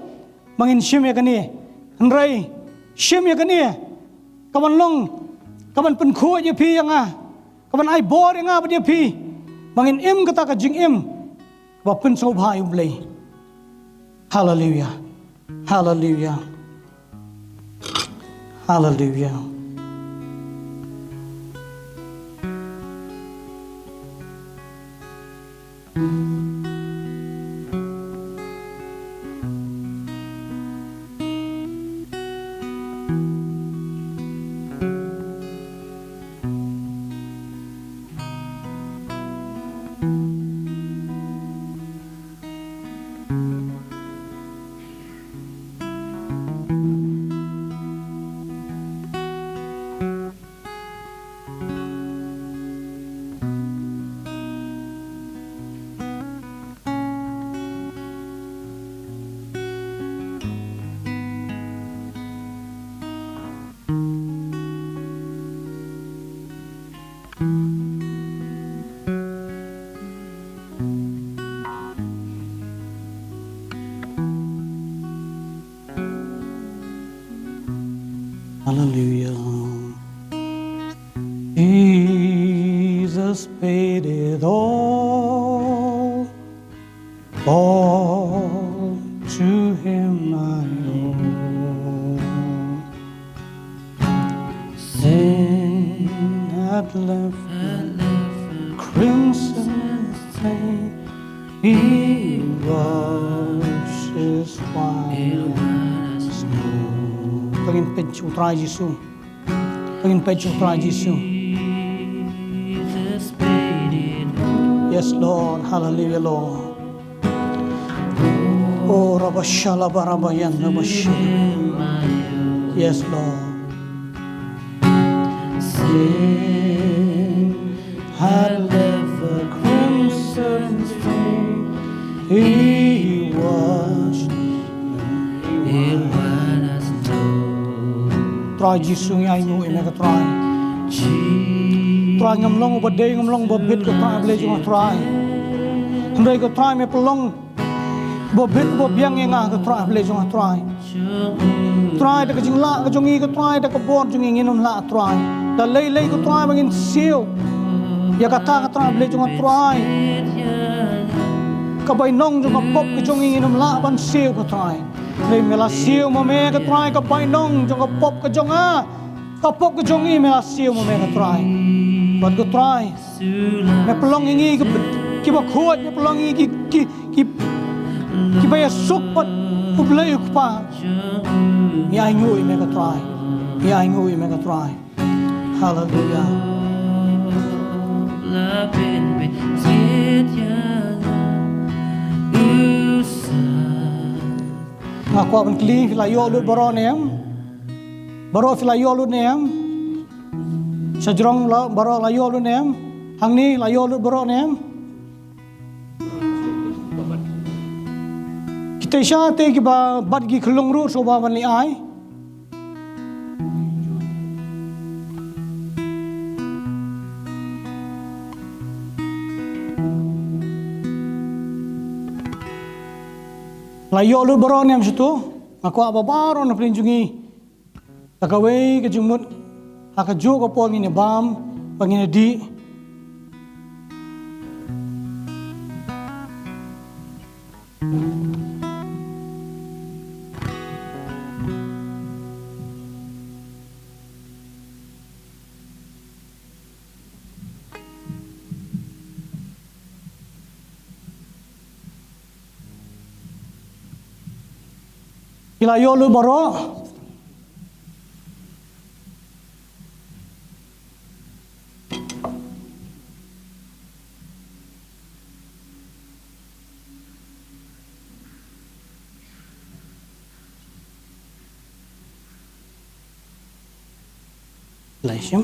ba ngin shim ïa kane. Hynrei shim ïa kane kaban long, kaban pynkhuid ïa phi ïa nga, kaban ai bor ïa nga bad ïa phi, ba ngin im kata ka jingim kaba pynsngewbha ïa U Blei. Haleluia. Haleluia. Haleluia. Hallelujah. Jesus paid it all. All to him I owe. Sin had left a crimson stain. He washes white as snow. To ngin peit sha u Trai Jisu. To ngin peit sha u Trai Jisu. Yes, Lord. Hallelujah, Lord. Oh, Rabba Shalaba Rabba Yan Rabba Shil. Yes, Lord. Sin had left a crimson stain. He washed me white as snow. Trai Jisu, ngi ainguh ïa me ko Trai. Trai, ngam long uba dei, ngam long uba bit ko Trai, Blei jong nga Trai. Hynrei ko Trai, me pynlong uba bit, uba biang ïa nga ko Trai, Blei jong nga Trai. Trai, da ka jinglah ka jong ngi ko Trai, da ka bor jong ngi ngin ym lah Trai. Da lei lei ko Trai ba ngin siew ïa kata ko Trai, Blei jong nga Trai. Ka bainong jong ka pop ka jong ngi ngin ym lah ban siew ko Trai. Hynrei me la siew ma me ko Trai ka bainong jong ka pop ka jong nga. Ka pop ka jong ngi me la siew ma me ko Trai. Bad ko Trai, me pynlong ïa ngi ki, kiba khuid, me pynlong ïa ngi ki, ki, ki, kiba ïasuk bad U Blei U Kpa. Ngi ainguh ïa me ko Trai. Ngi ainguh ïa me ko Trai. Hallelujah. Nga kwah ban kylli, phi la ïoh lut baroh ne em? Baroh phi la ïoh lut ne em? Sha jrong la, baroh la ïoh lut ne em? Hangne la ïoh lut baroh ne em? Kita sha te kiba bat ki khlung ruh shuwa ban leit ai. La ïoh lut baroh ne em sha tu? Nga kwah ba baroh na pdeng jong ngi. Da kawei ka jingmut, ha kajuh ka por ngin ïa bam, ba ngin ïa dih. Phi la ïoh lut baroh? Lai shim.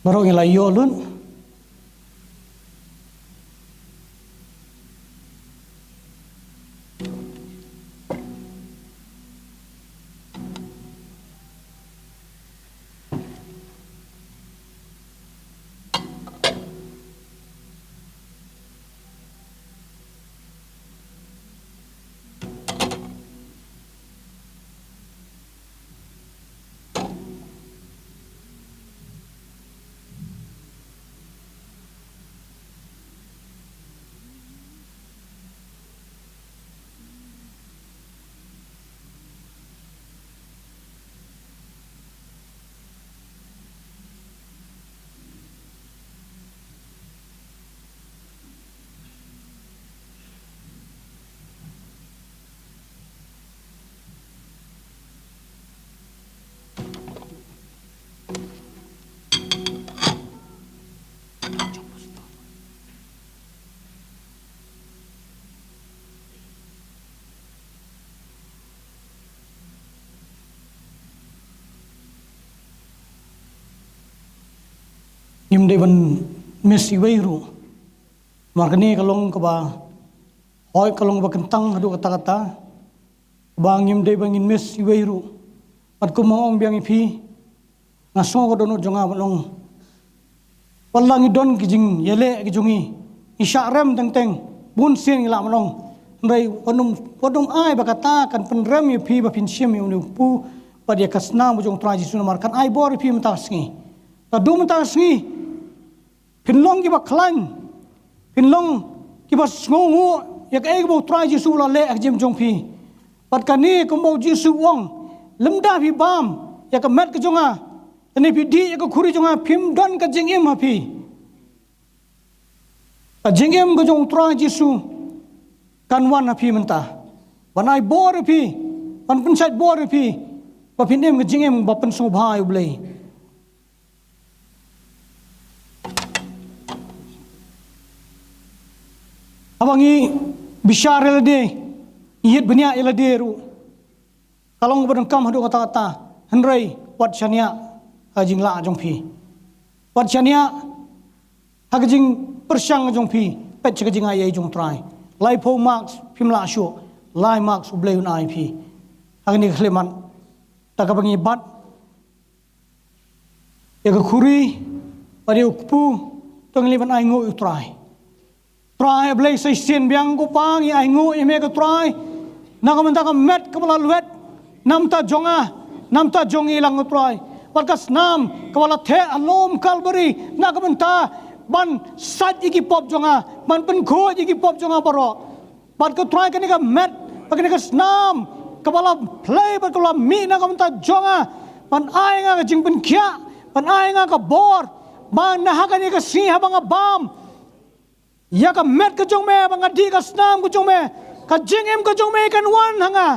Baroh ngi la ïoh lut. Ngim dei ban miss iwei ruh. Namar kane ka long kaba, hooid ka long kaba kyntang haduh katta katta, kaba ngim dei ba ngin miss iwei ruh. Bad kumba nga ong biang ïa phi, nga sngew ka dohnud jong nga ban ong, wat la ngi don ki jingïaleh ki jong ngi, ngi shah rem teng teng, bun sien ngi lah ban ong. Hynrei wat nym, wat nym ai ba kata kan pynrem ïa phi ba phin shim ïa une u kpu bad ïa ka snam ka jong U Trai Jisu, namar kan ai bor ïa phi mynta ka sngi. Naduh mynta ka sngi phin long kiba khlaiñ, phin long kiba sngewnguh ïa kaei kaba U Trai Jisu u la leh ha ka jingim jong phi. Bad kane kumba U Jisu u ong, lymda phi bam ïa ka met ka jong nga, lane phi dih ïa ka khuri jong nga, phim don ka jingim ha phi. Ka jingim ka jong U Trai Jisu kan wan ha phi mynta ban ai bor ïa phi, ban pynshait bor ïa phi, ba phin im ka jingim ba pynsngewbha ïa U Blei. Haba ngi bishar ïa lade, ngi ïit bniah ïa lade ruh, ka long kaba donkam haduh katta katta. Hynrei wat shaniah ha ka jinglah jong phi. Wat shaniah ha ka jingpyrshang jong phi, peit sha ka jingaiei jong U Trai. Laiphew marks phim lah shuh, lai marks U Blei un ai ïa phi ha kane ka khyllipmat. Da kaba ngi bat ïa ka khuri bad ïa u kpu, to ngin leit ban ainguh ïa U Trai. Trai, A Blei, sa shisien biang ko Pa, ngi ainguh ïa me ko Trai na ka bynta ka met kaba la lwet na ka bynta jong nga, na ka bynta jong ngi lang ko Trai. Bad ka snam kaba la theh ha lum Kalbari na ka bynta ban sait ïa ki pop jong nga, ban pynkhuid ïa ki pop jong nga baroh. Bad ko Trai, kane ka met bad kane ka snam kaba la plie bad kaba la mih na ka bynta jong nga, ban ai nga ka jingpynkhiah, ban ai nga ka bor, ba na ha kane ka sngi haba nga bam ïa ka met ka jong me, ba nga dih ka snam ka jong me, ka jingim ka jong me kan wan ha nga,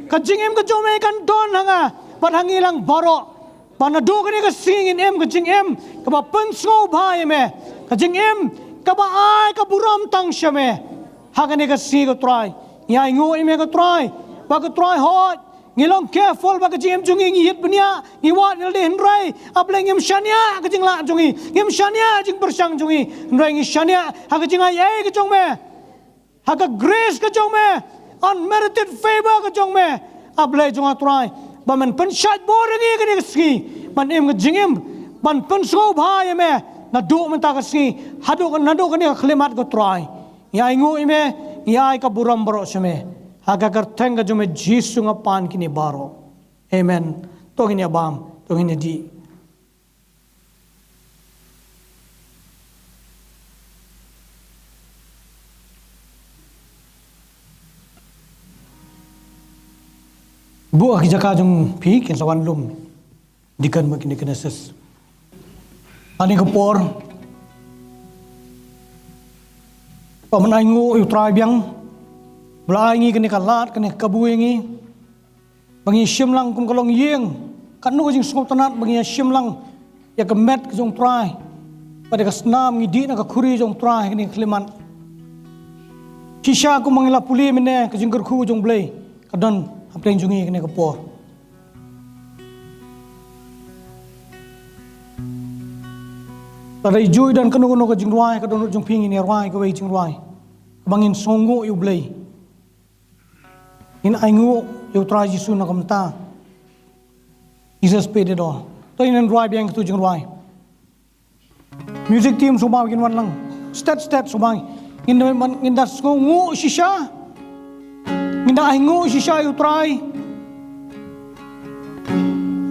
ka jingim ka jong me kan don ha nga bad ha ngi lang baroh. Ba naduh kane ka sngi ngin im ka jingim kaba pynsngewbha ïa me, ka jingim kaba ai ka burom tang sha me. Ha kane ka sngi ko Trai, ngi ainguh ïa me ko Trai, ba ko Trai, hooid ngi long careful ba ka jingim jong ngi, ngi ïit bniah, ngi wad ïa lade, hynrei A Blei, ngim shaniah ha ka jinglah jong ngi, ngim shaniah ha ka jingpyrshang jong ngi, hynrei ngi shaniah ha ka jingaiei ka jong me, ha ka grace ka jong me, unmerited favor ka jong me, A Blei jong nga Trai, ba men pynshait bor ïa ngi kane ka sngi ban im ka jingim ban pynsngewbha ïa me naduh mynta ka sngi haduh, naduh kane ka khyllipmat ko Trai. Ngi ainguh ïa me, ngi ai ka burom baroh sha me. Ha ka kyrteng ka jong me Jisu nga pan kine baroh. Amen. To ngin ïa bam, to ngin ïa dih. Buh ha ki jaka jong phi, kin sa wan lum. Deacon bad kine ki nurses. Ha kane ka por, ba men ainguh ïa U Trai biang ba la ai ngi kane ka lad, kane ka kabu ïa ngi, ba ngi shim lang kum ka longïing, katno ka jingsngewtynnat ba ngi ïa shim lang ïa ka met ka jong U Trai bad ïa ka snam ngi dih na ka khuri jong U Trai ha kane ka khyllipmat. Shisha kum ba ngi la pule mynne, ka jingkyrkhu jong U Blei ka don hapdeng jong ngi ha kane ka por. Lada juh don kano kano ka jingrwai ka dohnud jong phi, ngin ïa rwai kawei ka jingrwai ba ngin sngewnguh ïa U Blei. Ngin ainguh ïa U Trai Jisu na ka bynta Jesus paid it all. To ngin rwai biang katu ka jingrwai. Music team sngewbha kin wan lang. Stet stet sngewbha. Ngin da, ngin da sngewnguh shisha. Ngin da ainguh shisha ïa U Trai.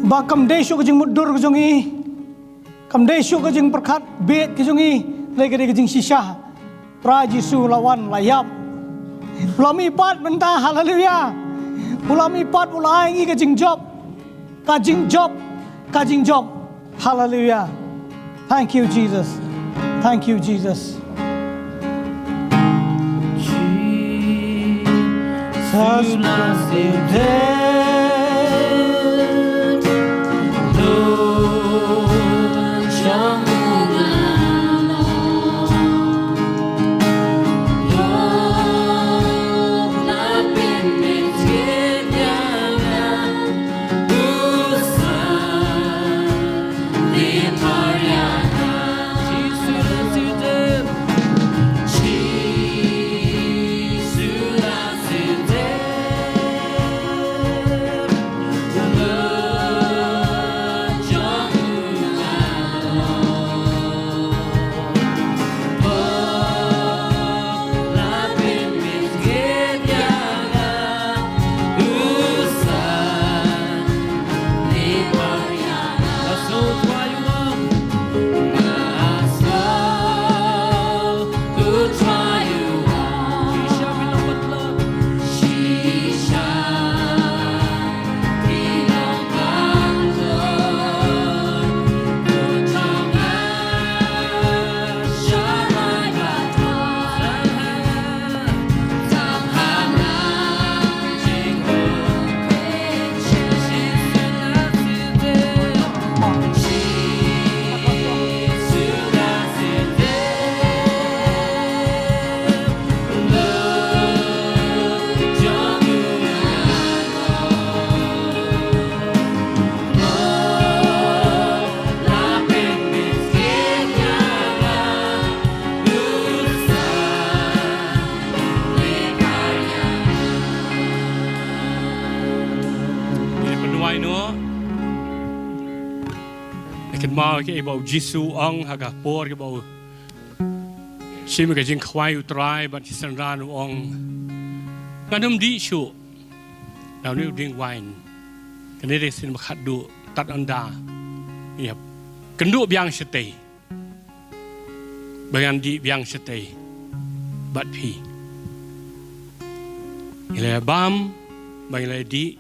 Ba kam dei shuh ka jingmutdur ka jong ngi, kam dei shuh ka jingpyrkhat beit ka jong ngi, hynrei ka dei ka jingshisha. Trai Jisu u la wan, u la ïap. U la mihpat mynta, haleluya. U la mihpat, u la ai ngi ka jingjop. Ka jingjop, ka jingjop. Haleluya. Thank you, Jesus. Thank you, Jesus. Jesus, blessed day. Aw, kaei ba u Jisu u ong ha ka por kaba u shim ka jingkhwai u Trai bad ki synran, u ong, ngan ym dih shuh na une u dieng wain. Kane dei sien ba khatduh tad ynda. Ïa, kynduh biang shatei ba ngan dih biang shatei bad phi. Ngi la bam, ba ngi la dih,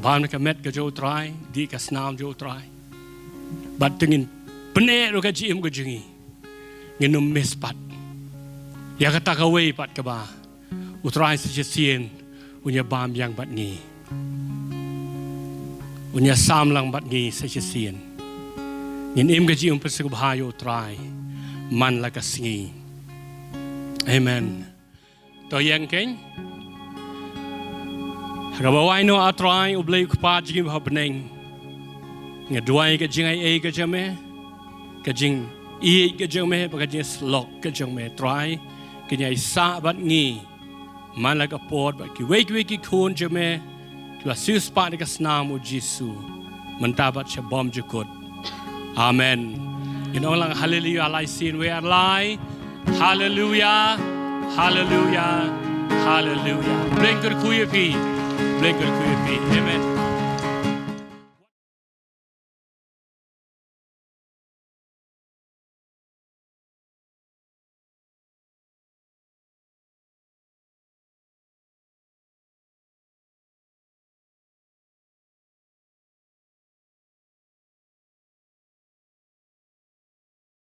bam na ka met ka jong u Trai, dih ka snam jong u Trai. Bad te ngin pyneh ruh ka jingim ka jong ngi. Ngin ym miss pat ïa kata kawei pat kaba u Trai sa shisien un ïa bam biang bad ngi, un ïa sam lang bad ngi sa shisien. Ngin im ka jingim pynsngewbha ïa u Trai man la ka sngi. Amen. To ïeng kein. Ha kaba wai noh, A Trai, U Blei U Kpa jong ngi ba ha bneng, nga duwai ka jingaiei ka jong me, ka jingïeit ka jong me, bad ka jingïasyllok ka jong me, Trai, kin ïaisah bad ngi man la ka por bad kiwei kiwei ki khun jong me kiba siewspah da ka snam u Jisu, mynta bad sha bymjukut. Amen. Ngin ong lang haleluya lai sien, wei ar lai. Haleluya, haleluya, haleluya. Blei kyrkhu ïa phi. Blei kyrkhu ïa phi. Amen.